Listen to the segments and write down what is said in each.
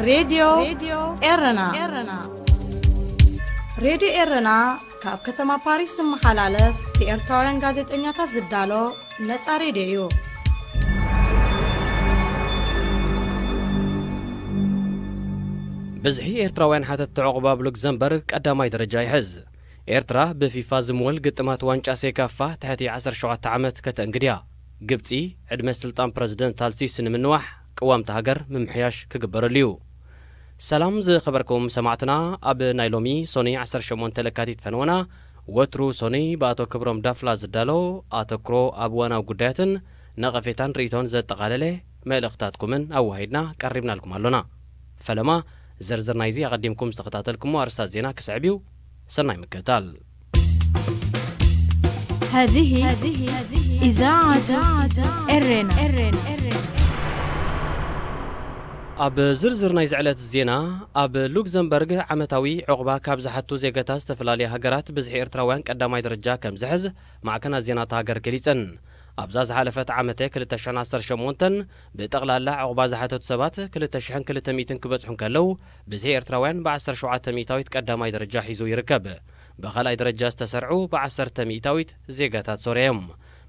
ሬድዮ ኤረና። ሬድዮ ኤረና ካብ ከተማ ፓሪስ ዝመሓላለፍ ብኤርትራውያን ጋዜጠኛታት ዝዳሎ ነጻ ሬድዮ እዩ። ብዝሒ ኤርትራውያን ሓተትቲ ዕቑባ ኣብ ሉክዘምበርግ ቀዳማይ ደረጃ ይሕዝ። ኤርትራ ብፊፋ ዝምወል ግጥማት ዋንጫ ሴካፋ ትሕቲ ዓሰርተ ሸውዓተ ዓመት ከተእንግድ እያ። ግብጺ ዕድመ ስልጣን ፕረዚደንት ኣልሲሲ ንምንዋሕ ቅዋምቲ ሃገር ምምሕያሽ ክግበረሉ እዩ። ሰላም ዝኸበርኩም ሰማዕትና፣ ኣብ ናይ ሎሚ ሶኒ ዓሰርተ ሸሞንተ ለካቲት ፈነወና ወትሩ ሶኒ ብኣቶ ክብሮም ዳፍላ ዝዳሎ ኣተኩሮ ኣብ እዋናዊ ጉዳያትን ነቐፌታን ርእይቶን ዘጠቓለለ መልእኽታትኩምን ኣወሃሂድና ቀሪብናልኩም ኣሎና። ፈለማ ዝርዝር ናይዚ ኣቐዲምኩም ዝተኸታተልኩሞ ኣርእስታት ዜና ክስዕብ እዩ። ሰናይ ምክትታል። هذه إذاعة إرنا. ኣብ ዝርዝር ናይዚ ዕለት ዜና፣ ኣብ ሉክዘምበርግ ዓመታዊ ዕቑባ ካብ ዝሓቱ ዜጋታት ዝተፈላለያ ሃገራት ብዝሒ ኤርትራውያን ቀዳማይ ደረጃ ከም ዝሕዝ ማዕከናት ዜና እታ ሃገር ገሊጸን። ኣብዛ ዝሓለፈት ዓመተ ክልተ ሽሕን ዓሰርተ ሸሞንተን ብጠቕላላ ዕቑባ ዝሓተቱ ሰባት ክልተ ሽሕን ክልተ ሚእትን ክበጽሑ እንከለዉ፣ ብዝሒ ኤርትራውያን ብ ዓሰርተ ሸውዓተ ሚእታዊት ቀዳማይ ደረጃ ሒዙ ይርከብ። ብኻልኣይ ደረጃ ዝተሰርዑ ብ ዓሰርተ ሚእታዊት ዜጋታት ሶርያ እዮም።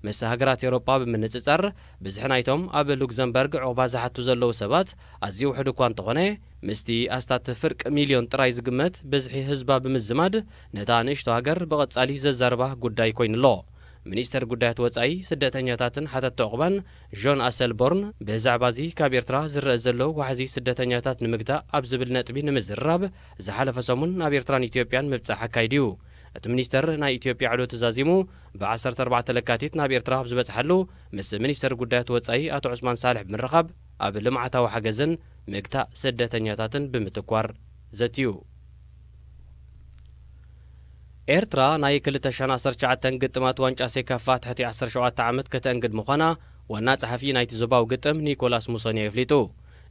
ምስ ሃገራት ኤውሮጳ ብምንጽጻር፣ ብዝሒ ናይቶም ኣብ ሉክዘምበርግ ዕቑባ ዝሓቱ ዘለዉ ሰባት ኣዝዩ ውሑድ እኳ እንተኾነ፣ ምስቲ ኣስታት ፍርቂ ሚልዮን ጥራይ ዝግመት ብዝሒ ህዝባ ብምዝማድ፣ ነታ ንእሽቶ ሃገር ብቐጻሊ ዘዛርባ ጉዳይ ኮይኑ ኣሎ። ሚኒስተር ጉዳያት ወጻኢ፣ ስደተኛታትን ሓተትቲ ዕቑባን ዦን ኣሰልቦርን፣ ብዛዕባ እዚ ካብ ኤርትራ ዝረአ ዘሎ ዋሕዚ ስደተኛታት ንምግታእ ኣብ ዝብል ነጥቢ ንምዝርራብ፣ ዝሓለፈ ሰሙን ናብ ኤርትራን ኢትዮጵያን ምብጻሕ ኣካይዱ እዩ። እቲ ሚኒስተር፣ ናይ ኢትዮጵያ ዕሉት ዛዚሙ ብ ዓሰርተ ኣርባዕተ ለካቲት ናብ ኤርትራ ኣብ ዝበጽሓሉ፣ ምስ ሚኒስተር ጉዳያት ወጻኢ ኣቶ ዑስማን ሳልሕ ብምርኻብ፣ ኣብ ልምዓታዊ ሓገዝን ምግታእ ስደተኛታትን ብምትኳር ዘትዩ። ኤርትራ ናይ ክልተ ሽሕን ዓሰርተ ትሽዓተን ግጥማት ዋንጫ ሴካፋ ትሕቲ ዓሰርተ ሸውዓተ ዓመት ከተእንግድ ምዃና ዋና ጸሓፊ ናይቲ ዞባዊ ግጥም ኒኮላስ ሙሶኒ ኣፍሊጡ።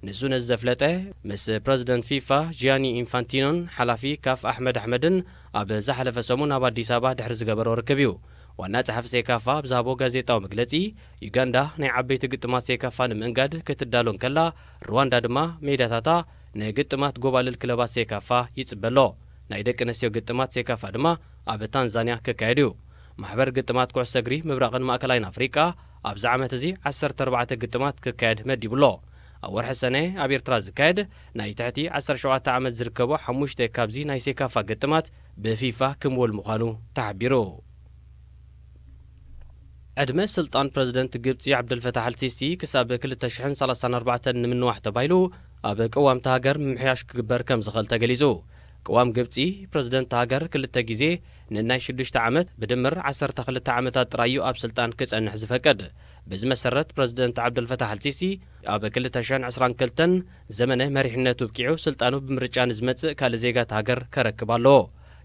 ንሱ ነዚ ዘፍለጠ፣ ምስ ፕረዚደንት ፊፋ ጂያኒ ኢንፋንቲኖን ሓላፊ ካፍ ኣሕመድ ኣሕመድን ኣብ ዝሓለፈ ሰሙን ኣብ ኣዲስ ኣበባ ድሕሪ ዝገበሮ ርክብ እዩ። ዋና ጸሓፊ ሴካፋ ኣብ ዝሃቦ ጋዜጣዊ መግለጺ፣ ዩጋንዳ ናይ ዓበይቲ ግጥማት ሴካፋ ንምእንጋድ ክትዳሎ እንከላ፣ ሩዋንዳ ድማ ሜዳታታ ንግጥማት ጎባልል ክለባት ሴካፋ ይጽበ ኣሎ። ናይ ደቂ ኣንስትዮ ግጥማት ሴካፋ ድማ ኣብ ታንዛንያ ክካየድ እዩ። ማሕበር ግጥማት ኩዕሶ እግሪ ምብራቕን ማእከላይን ኣፍሪቃ፣ ኣብዚ ዓመት እዚ ዓሰርተ ኣርባዕተ ግጥማት ክካየድ መዲቡ ኣሎ። ኣብ ወርሒ ሰነ ኣብ ኤርትራ ዝካየድ ናይ ትሕቲ ዓሰርተ ሸውዓተ ዓመት ዝርከቦ ሓሙሽተ ካብዚ ናይ ሴካፋ ግጥማት ብፊፋ ክምወል ምዃኑ ተሓቢሩ። ዕድመ ስልጣን ፕረዚደንት ግብጺ ዓብደልፈታሕ ኣልሲሲ ክሳብ ክልተ ሽሕን ሰላሳን ኣርባዕተን ንምንዋሕ ተባሂሉ ኣብ ቅዋምቲ ሃገር ምምሕያሽ ክግበር ከም ዝኽእል ተገሊጹ። ቅዋም ግብጺ፣ ፕረዚደንት ሃገር ክልተ ግዜ ንናይ ሽዱሽተ ዓመት፣ ብድምር ዓሰርተ ክልተ ዓመታት ጥራይ እዩ ኣብ ስልጣን ክጸንሕ ዝፈቅድ። በዚ መሰረት፣ ፕረዚደንት ዓብደልፈታሕ ኣልሲሲ ኣብ ክልተ ሽሕን ዕስራን ክልተን ዘመነ መሪሕነቱ ኣብቂዑ፣ ስልጣኑ ብምርጫ ንዝመጽእ ካልእ ዜጋ እታ ሃገር ከረክብ ኣለዎ።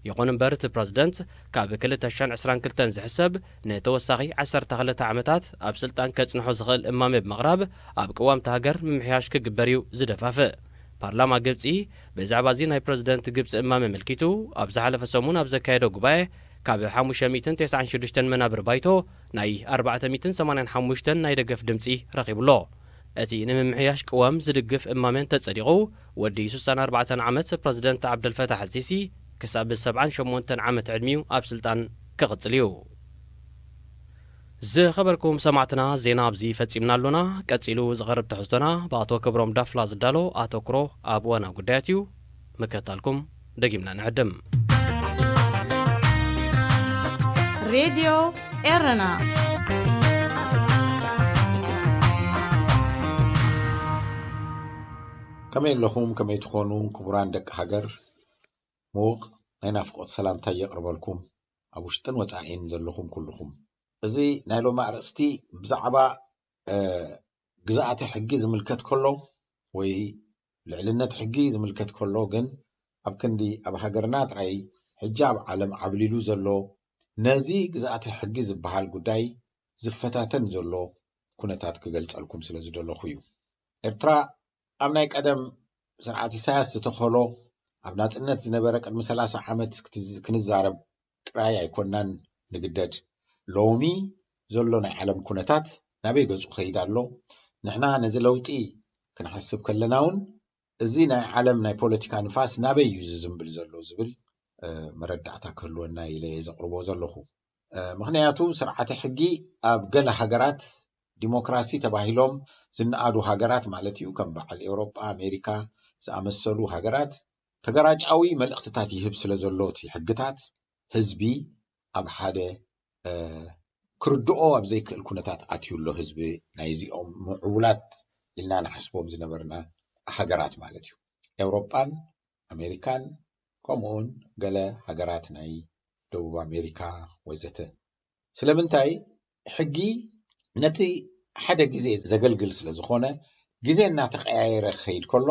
ይኹን እምበር፣ እቲ ፕረዚደንት ካብ ክልተ ሽሕን ዕስራን ክልተን ዝሕሰብ ንተወሳኺ ዓሰርተ ክልተ ዓመታት ኣብ ስልጣን ከጽንሖ ዝኽእል እማመ ብምቕራብ፣ ኣብ ቅዋም እታ ሃገር ምምሕያሽ ክግበር እዩ ዝደፋፍእ። ፓርላማ ግብጺ ብዛዕባ እዚ ናይ ፕረዚደንት ግብጺ እማመ ኣመልኪቱ፣ ኣብ ዝሓለፈ ሰሙን ኣብ ዘካየዶ ጉባኤ፣ ካብ ሓሙሽተ ሚእትን ተስዓን ሽዱሽተን መናብር ባይቶ ናይ ኣርባዕተ ሚእትን ሰማንያን ሓሙሽተን ናይ ደገፍ ድምጺ ረኺቡ ኣሎ። እቲ ንምምሕያሽ ቅዋም ዝድግፍ እማመ እንተጸዲቑ፣ ወዲ ሱሳን ኣርባዕተን ዓመት ፕረዚደንት ዓብደልፈታሕ ኣልሲሲ ክሳብ ሰብዓን ሸሞንተን ዓመት ዕድሚኡ ኣብ ስልጣን ክቕጽል እዩ። ዝኸበርኩም ሰማዕትና፣ ዜና ኣብዚ ፈጺምና ኣሎና። ቀጺሉ ዝቐርብ ትሕዝቶና ብኣቶ ክብሮም ዳፍላ ዝዳሎ ኣተኩሮ ኣብ እዋናዊ ጉዳያት እዩ። ምክትታልኩም ደጊምና ንዕድም። ሬድዮ ኤረና። ከመይ ኣለኹም? ከመይ ትኾኑ? ክቡራን ደቂ ሃገር፣ ምዉቕ ናይ ናፍቖት ሰላምታይ የቕርበልኩም፣ ኣብ ውሽጥን ወጻኢን ዘለኹም ኩልኹም። እዚ ናይ ሎሚ ኣርእስቲ ብዛዕባ፣ እ፣ ግዝኣተ ሕጊ ዝምልከት ከሎ ወይ ልዕልነት ሕጊ ዝምልከት ከሎ ግን፣ ኣብ ክንዲ ኣብ ሃገርና ጥራይ፣ ሕጂ ኣብ ዓለም ዓብሊሉ ዘሎ፣ ነዚ ግዝኣተ ሕጊ ዝበሃል ጉዳይ ዝፈታተን ዘሎ ኩነታት ክገልጸልኩም ስለ ዝደለኹ እዩ። ኤርትራ ኣብ ናይ ቀደም ስርዓት ኢሳያስ ዝተኸሎ፣ ኣብ ናጽነት ዝነበረ ቅድሚ ሰላሳ ዓመት ክትዝ-፣ ክንዛረብ ጥራይ ኣይኮናን ንግደድ። ሎሚ ዘሎ ናይ ዓለም ኩነታት ናበይ ገጹ ከይድ ኣሎ? ንሕና ነዚ ለውጢ ክንሓስብ ከለና እውን እዚ ናይ ዓለም ናይ ፖለቲካ ንፋስ ናበይ እዩ ዝዝንብል ዘሎ ዝብል መረዳእታ ክህልወና ኢለ እየ ዘቕርቦ ዘለኹ። ምኽንያቱ ስርዓተ ሕጊ ኣብ ገለ ሃገራት ዲሞክራሲ ተባሂሎም ዝነኣዱ ሃገራት ማለት እዩ፣ ከም በዓል ኤውሮጳ፣ ኣሜሪካ ዝኣመሰሉ ሃገራት ተገራጫዊ መልእኽትታት ይህብ ስለ ዘሎ እቲ ሕግታት ህዝቢ ኣብ ሓደ ክርድኦ ኣብ ዘይክእል ኩነታት ኣትዩ ኣሎ ህዝቢ ናይዚኦም ምዕቡላት ኢልና ንሓስቦም ዝነበርና ሃገራት ማለት እዩ። ኤውሮጳን ኣሜሪካን ከምኡውን ገለ ሃገራት ናይ ደቡብ ኣሜሪካ ወዘተ። ስለምንታይ ሕጊ ነቲ ሓደ ግዜ ዘገልግል ስለ ዝኾነ ግዜ እናተቀያየረ ክኸይድ ከሎ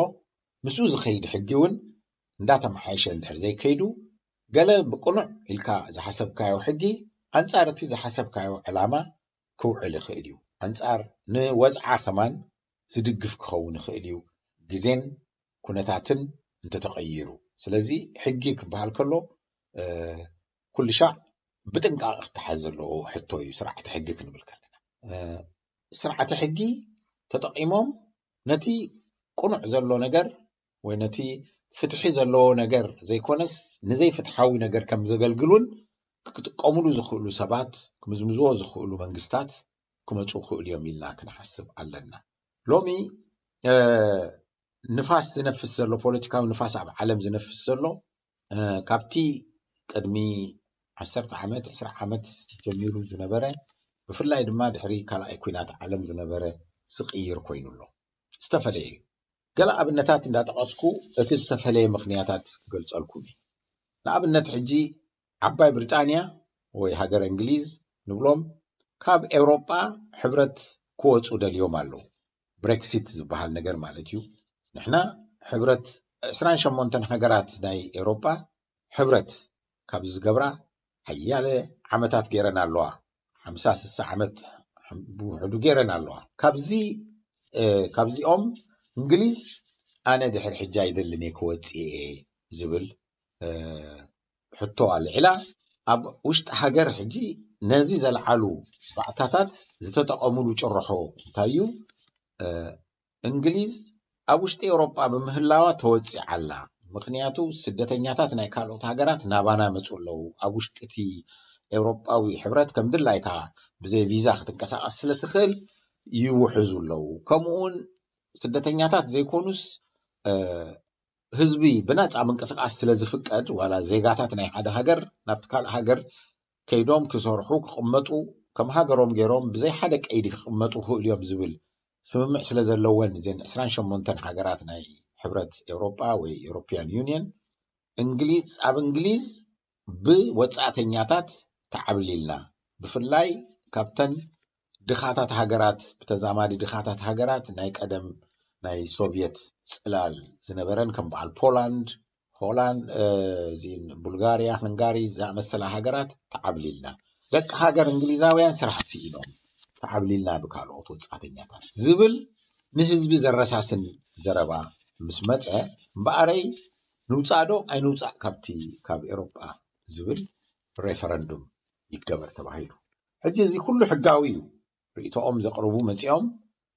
ምስኡ ዝኸይድ ሕጊ እውን እንዳተመሓየሸ እንድሕር ዘይከይዱ ገለ ብቅኑዕ ኢልካ ዝሓሰብካዮ ሕጊ ኣንጻር እቲ ዝሓሰብካዮ ዕላማ ክውዕል ይኽእል እዩ። ኣንጻር ንወጽዓ ከማን ዝድግፍ ክኸውን ይኽእል እዩ። ግዜን ኩነታትን እንተተቐይሩ። ስለዚ ሕጊ ክበሃል ከሎ ኩሉ ሻዕ ብጥንቃቐ ክተሓዝ ዘለዎ ሕቶ እዩ። ስርዓተ ሕጊ ክንብል ከለና ስርዓተ ሕጊ ተጠቒሞም ነቲ ቅኑዕ ዘሎ ነገር ወይ ነቲ ፍትሒ ዘለዎ ነገር ዘይኮነስ ንዘይፍትሓዊ ነገር ከም ዘገልግሉን ክጥቀሙሉ ዝኽእሉ ሰባት ክምዝምዝዎ ዝኽእሉ መንግስታት ክመፁ ክኽእሉ እዮም ኢልና ክንሓስብ ኣለና። ሎሚ ንፋስ ዝነፍስ ዘሎ ፖለቲካዊ ንፋስ ኣብ ዓለም ዝነፍስ ዘሎ ካብቲ ቅድሚ ዓሰርተ ዓመት ዕስራ ዓመት ጀሚሩ ዝነበረ ብፍላይ ድማ ድሕሪ ካልኣይ ኩናት ዓለም ዝነበረ ዝቕይር ኮይኑ ኣሎ። ዝተፈለየ እዩ። ገለ ኣብነታት እንዳጠቐስኩ እቲ ዝተፈለየ ምኽንያታት ክገልጸልኩም እዩ። ንኣብነት ሕጂ ዓባይ ብሪጣንያ ወይ ሃገር እንግሊዝ ንብሎም ካብ ኤውሮጳ ሕብረት ክወፁ ደልዮም ኣለዉ። ብሬክሲት ዝበሃል ነገር ማለት እዩ። ንሕና ሕብረት ዕስራን ሸሞንተን ሃገራት ናይ ኤውሮጳ ሕብረት ካብ ዝገብራ ሓያለ ዓመታት ገይረን ኣለዋ። ሓምሳ ስሳ ዓመት ብውሕዱ ገይረን ኣለዋ። ካብዚ ካብዚኦም እንግሊዝ ኣነ ድሕር ሕጂ ኣይደልን እየ ክወፅእ እየ ዝብል ሕቶ ኣልዒላ። ኣብ ውሽጢ ሃገር ሕጂ ነዚ ዘልዓሉ ባእታታት ዝተጠቐሙሉ ጭርሖ እንታይ እዩ? እንግሊዝ ኣብ ውሽጢ ኤውሮጳ ብምህላዋ ተወፂዓ ኣላ። ምኽንያቱ ስደተኛታት ናይ ካልኦት ሃገራት ናባና መፁ ኣለዉ። ኣብ ውሽጢ እቲ ኤውሮጳዊ ሕብረት ከም ድላይካ ብዘይ ቪዛ ክትንቀሳቐስ ስለ ትኽእል ይውሕዙ ኣለዉ። ከምኡውን ስደተኛታት ዘይኮኑስ ህዝቢ ብነፃ ምንቅስቃስ ስለ ዝፍቀድ ዋላ ዜጋታት ናይ ሓደ ሃገር ናብቲ ካልእ ሃገር ከይዶም ክሰርሑ ክቕመጡ ከም ሃገሮም ገይሮም ብዘይ ሓደ ቀይዲ ክቕመጡ ክኽእሉ እዮም ዝብል ስምምዕ ስለ ዘለወን እዘን ዕስራን ሸሞንተን ሃገራት ናይ ሕብረት ኤውሮጳ ወይ ኤውሮፒያን ዩኒየን እንግሊዝ ኣብ እንግሊዝ ብወጻእተኛታት ተዓብሊልና ብፍላይ ካብተን ድኻታት ሃገራት ብተዛማዲ ድኻታት ሃገራት ናይ ቀደም ናይ ሶቭየት ጽላል ዝነበረን ከም በዓል ፖላንድ ሆላንድ ቡልጋርያ ሃንጋሪ ዝኣመሰላ ሃገራት ተዓብሊልና ደቂ ሃገር እንግሊዛውያን ስራሕ ስኢኖም ተዓብሊልና ብካልኦት ወጻእተኛታት ዝብል ንህዝቢ ዘረሳስን ዘረባ ምስ መጸ እምበኣረይ ንውጻእ ዶ ኣይንውጻእ ካብቲ ካብ ኤሮጳ ዝብል ሬፈረንዱም ይገበር ተባሂሉ። ሕጂ እዚ ኩሉ ሕጋዊ እዩ። ርእይቶኦም ዘቕርቡ መጺኦም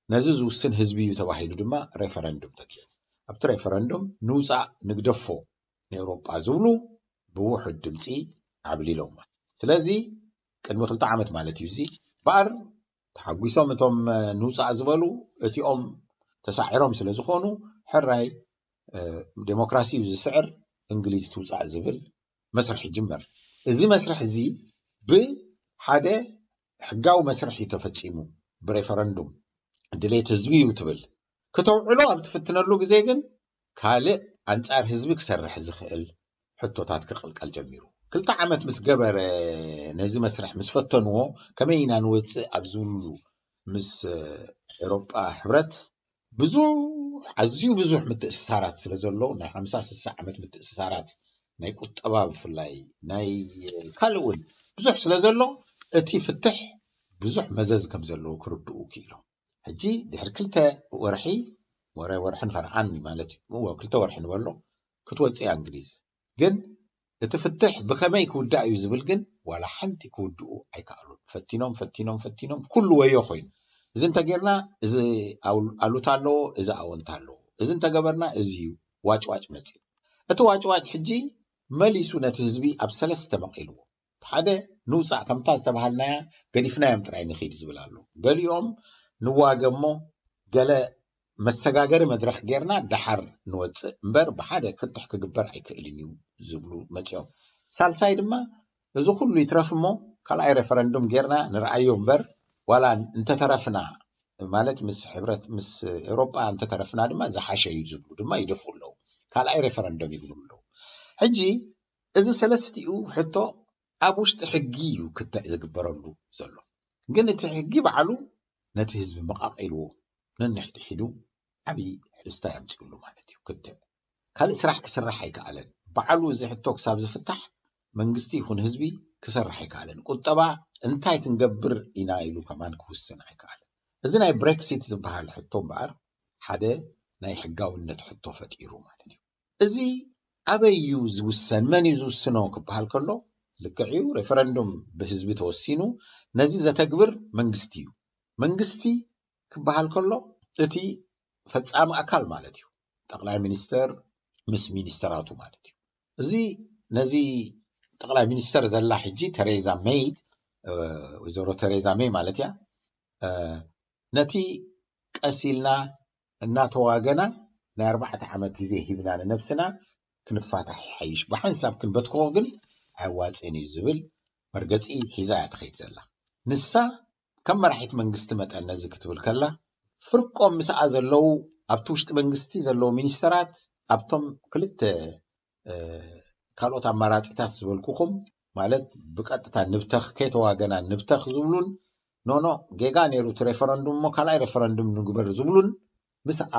ነዚ ዝውስን ህዝቢ እዩ ተባሂሉ ድማ ሬፈረንዱም ተኪሩ። ኣብቲ ሬፈረንዱም ንውጻእ ንግደፎ ንኤውሮጳ ዝብሉ ብውሑድ ድምጺ ዓብሊሎም። ስለዚ ቅድሚ ክልተ ዓመት ማለት እዩ እዚ እምበኣር ተሓጒሶም እቶም ንውጻእ ዝበሉ እቲኦም ተሳዒሮም ስለ ዝኾኑ ሕራይ ዴሞክራሲ እዩ ዝስዕር እንግሊዝ ትውጻእ ዝብል መስርሕ ይጅመር። እዚ መስርሕ እዚ ብሓደ ሕጋዊ መስርሕ እዩ ተፈጺሙ ብሬፈረንዱም ድሌት ህዝቢ እዩ ትብል። ክተውዕሎ ኣብ ትፍትነሉ ግዜ ግን ካልእ ኣንጻር ህዝቢ ክሰርሕ ዝኽእል ሕቶታት ክቕልቀል ጀሚሩ። ክልተ ዓመት ምስ ገበረ ነዚ መስርሕ ምስ ፈተንዎ ከመይ ኢና ንወጽእ ኣብ ዝብሉ ምስ ኤሮጳ ሕብረት ብዙሕ ኣዝዩ ብዙሕ ምትእስሳራት ስለ ዘሎ ናይ ሓምሳ ስሳ ዓመት ምትእስሳራት ናይ ቁጠባ ብፍላይ ናይ ካልእ እውን ብዙሕ ስለ ዘሎ እቲ ፍትሕ ብዙሕ መዘዝ ከም ዘለዎ ክርድኡ ክኢሎም። ሕጂ ድሕሪ ክልተ ወርሒ ወረ ወርሕን ፈርዓን ማለት እዩ እዎ ክልተ ወርሒ ንበሎ ክትወፅእ እያ እንግሊዝ። ግን እቲ ፍትሕ ብኸመይ ክውዳእ እዩ ዝብል ግን ዋላ ሓንቲ ክውድኡ ኣይከኣሉን። ፈቲኖም ፈቲኖም ፈቲኖም ኩሉ ወዮ ኮይኑ እዚ እንተጌርና እዚ ኣሉታ ኣለዎ እዚ ኣወንታ ኣለዎ እዚ እንተገበርና እዚ እዩ ዋጭዋጭ መፅኡ። እቲ ዋጭዋጭ ሕጂ መሊሱ ነቲ ህዝቢ ኣብ ሰለስተ መቒልዎ። ሓደ ንውፃእ፣ ከምታ ዝተባሃልናያ ገዲፍናዮም ጥራይ ንኺድ ዝብል ኣሎ። ገሊኦም ንዋገ እሞ ገለ መሰጋገሪ መድረኽ ጌርና ደሓር ንወፅእ እምበር ብሓደ ፍትሕ ክግበር ኣይክእልን እዩ ዝብሉ መፂኦም። ሳልሳይ ድማ እዚ ኩሉ ይትረፍ እሞ ካልኣይ ሬፈረንዱም ጌርና ንርኣዮ እምበር ዋላ እንተተረፍና፣ ማለት ምስ ሕብረት ምስ ኤውሮጳ እንተተረፍና ድማ ዝሓሸ እዩ ዝብሉ ድማ ይደፍኡ ኣለዉ። ካልኣይ ሬፈረንደም ይብሉ ኣለዉ። ሕጂ እዚ ሰለስቲኡ ሕቶ ኣብ ውሽጢ ሕጊ እዩ ክትዕ ዝግበረሉ ዘሎ። ግን እቲ ሕጊ ባዕሉ ነቲ ህዝቢ መቓቒልዎ ነንሕድሒዱ ዓብዪ ሕስታ የምፅእሉ ማለት እዩ። ክትዕ ካልእ ስራሕ ክስራሕ ኣይከኣለን። ባዕሉ እዚ ሕቶ ክሳብ ዝፍታሕ መንግስቲ ይኹን ህዝቢ ክሰርሕ ኣይከኣለን። ቁጠባ እንታይ ክንገብር ኢና ኢሉ ከማን ክውስን ኣይከኣለን። እዚ ናይ ብሬክሲት ዝበሃል ሕቶ እምበኣር ሓደ ናይ ሕጋውነት ሕቶ ፈጢሩ ማለት እዩ። እዚ ኣበይ እዩ ዝውሰን፣ መን እዩ ዝውስኖ ክበሃል ከሎ ልክዕ እዩ፣ ሬፈረንዱም ብህዝቢ ተወሲኑ ነዚ ዘተግብር መንግስቲ እዩ። መንግስቲ ክበሃል ከሎ እቲ ፈጻሚ ኣካል ማለት እዩ። ጠቕላይ ሚኒስተር ምስ ሚኒስተራቱ ማለት እዩ። እዚ ነዚ ጠቕላይ ሚኒስተር ዘላ ሕጂ ተሬዛ ሜይ፣ ወይዘሮ ተሬዛ ሜይ ማለት እያ፣ ነቲ ቀስ ኢልና እናተዋገና ናይ ኣርባዕተ ዓመት ግዜ ሂብና ንነብስና ክንፋታሕ ይሓይሽ፣ ብሓንሳብ ክንበትክኾ ግን ኣየዋፅእን እዩ ዝብል መርገፂ ሒዛ እያ ትኸይድ ዘላ። ንሳ ከም መራሒት መንግስቲ መጠን ነዚ ክትብል ከላ፣ ፍርቆም ምስኣ ዘለዉ ኣብቲ ውሽጢ መንግስቲ ዘለዉ ሚኒስተራት ኣብቶም ክልተ ካልኦት ኣማራፂታት ዝበልኩኹም ማለት ብቀጥታ ንብተኽ፣ ከይተዋገና ንብተኽ ዝብሉን ኖኖ ጌጋ ነይሩ እቲ ሬፈረንዱም እሞ ካልኣይ ሬፈረንዱም ንግበር ዝብሉን ምስኣ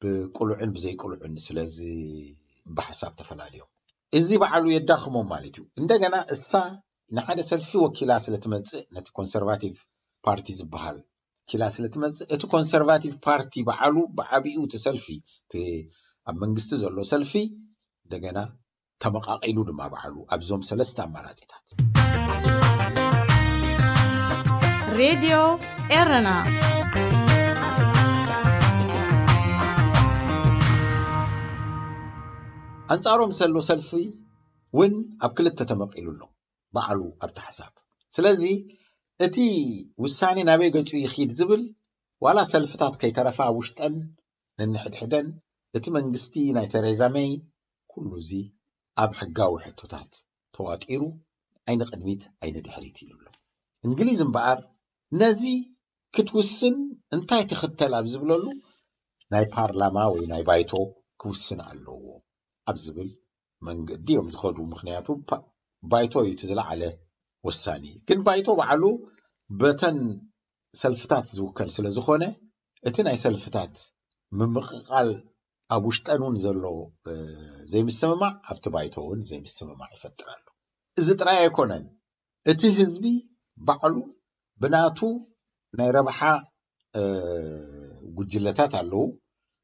ብቅሉዕን ብዘይቅሉዕን ስለዚ ብሓሳብ ተፈላለዮም እዚ በዓሉ የዳኽሞም ማለት እዩ። እንደገና እሳ ንሓደ ሰልፊ ወኪላ ስለትመፅእ ነቲ ኮንሰርቫቲቭ ፓርቲ ዝበሃል ወኪላ ስለትመፅእ እቲ ኮንሰርቫቲቭ ፓርቲ በዓሉ ብዓቢኡ እቲ ሰልፊ ኣብ መንግስቲ ዘሎ ሰልፊ እንደገና ተመቓቒሉ ድማ በዓሉ ኣብዞም ሰለስተ ኣማራፂታት። ሬድዮ ኤረና ኣንፃሮም ዘሎ ሰልፊ እውን ኣብ ክልተ ተመቒሉ ኣሎ በዓሉ ኣብቲ ሓሳብ። ስለዚ እቲ ውሳኔ ናበይ ገፁ ይኺድ ዝብል ዋላ ሰልፍታት ከይተረፋ ውሽጠን ነንሕድሕደን እቲ መንግስቲ ናይ ተሬዛ መይ ኩሉ እዚ ኣብ ሕጋዊ ሕቶታት ተዋጢሩ ኣይንቕድሚት ኣይንድሕሪት ኢሉ ኣሎ። እንግሊዝ እምበኣር ነዚ ክትውስን እንታይ ትኽተል ኣብ ዝብለሉ ናይ ፓርላማ ወይ ናይ ባይቶ ክውስን ኣለዎ ኣብ ዝብል መንገዲ እዮም ዝኸዱ። ምክንያቱ ባይቶ እዩ እቲ ዝለዓለ ወሳኒ። ግን ባይቶ ባዕሉ በተን ሰልፍታት ዝውከል ስለ ዝኾነ እቲ ናይ ሰልፍታት ምምቕቓል ኣብ ውሽጠን እውን ዘሎ ዘይምስምማዕ ኣብቲ ባይቶ እውን ዘይምስምማዕ ይፈጥር ኣሎ። እዚ ጥራይ ኣይኮነን። እቲ ህዝቢ ባዕሉ ብናቱ ናይ ረብሓ ጉጅለታት ኣለዉ።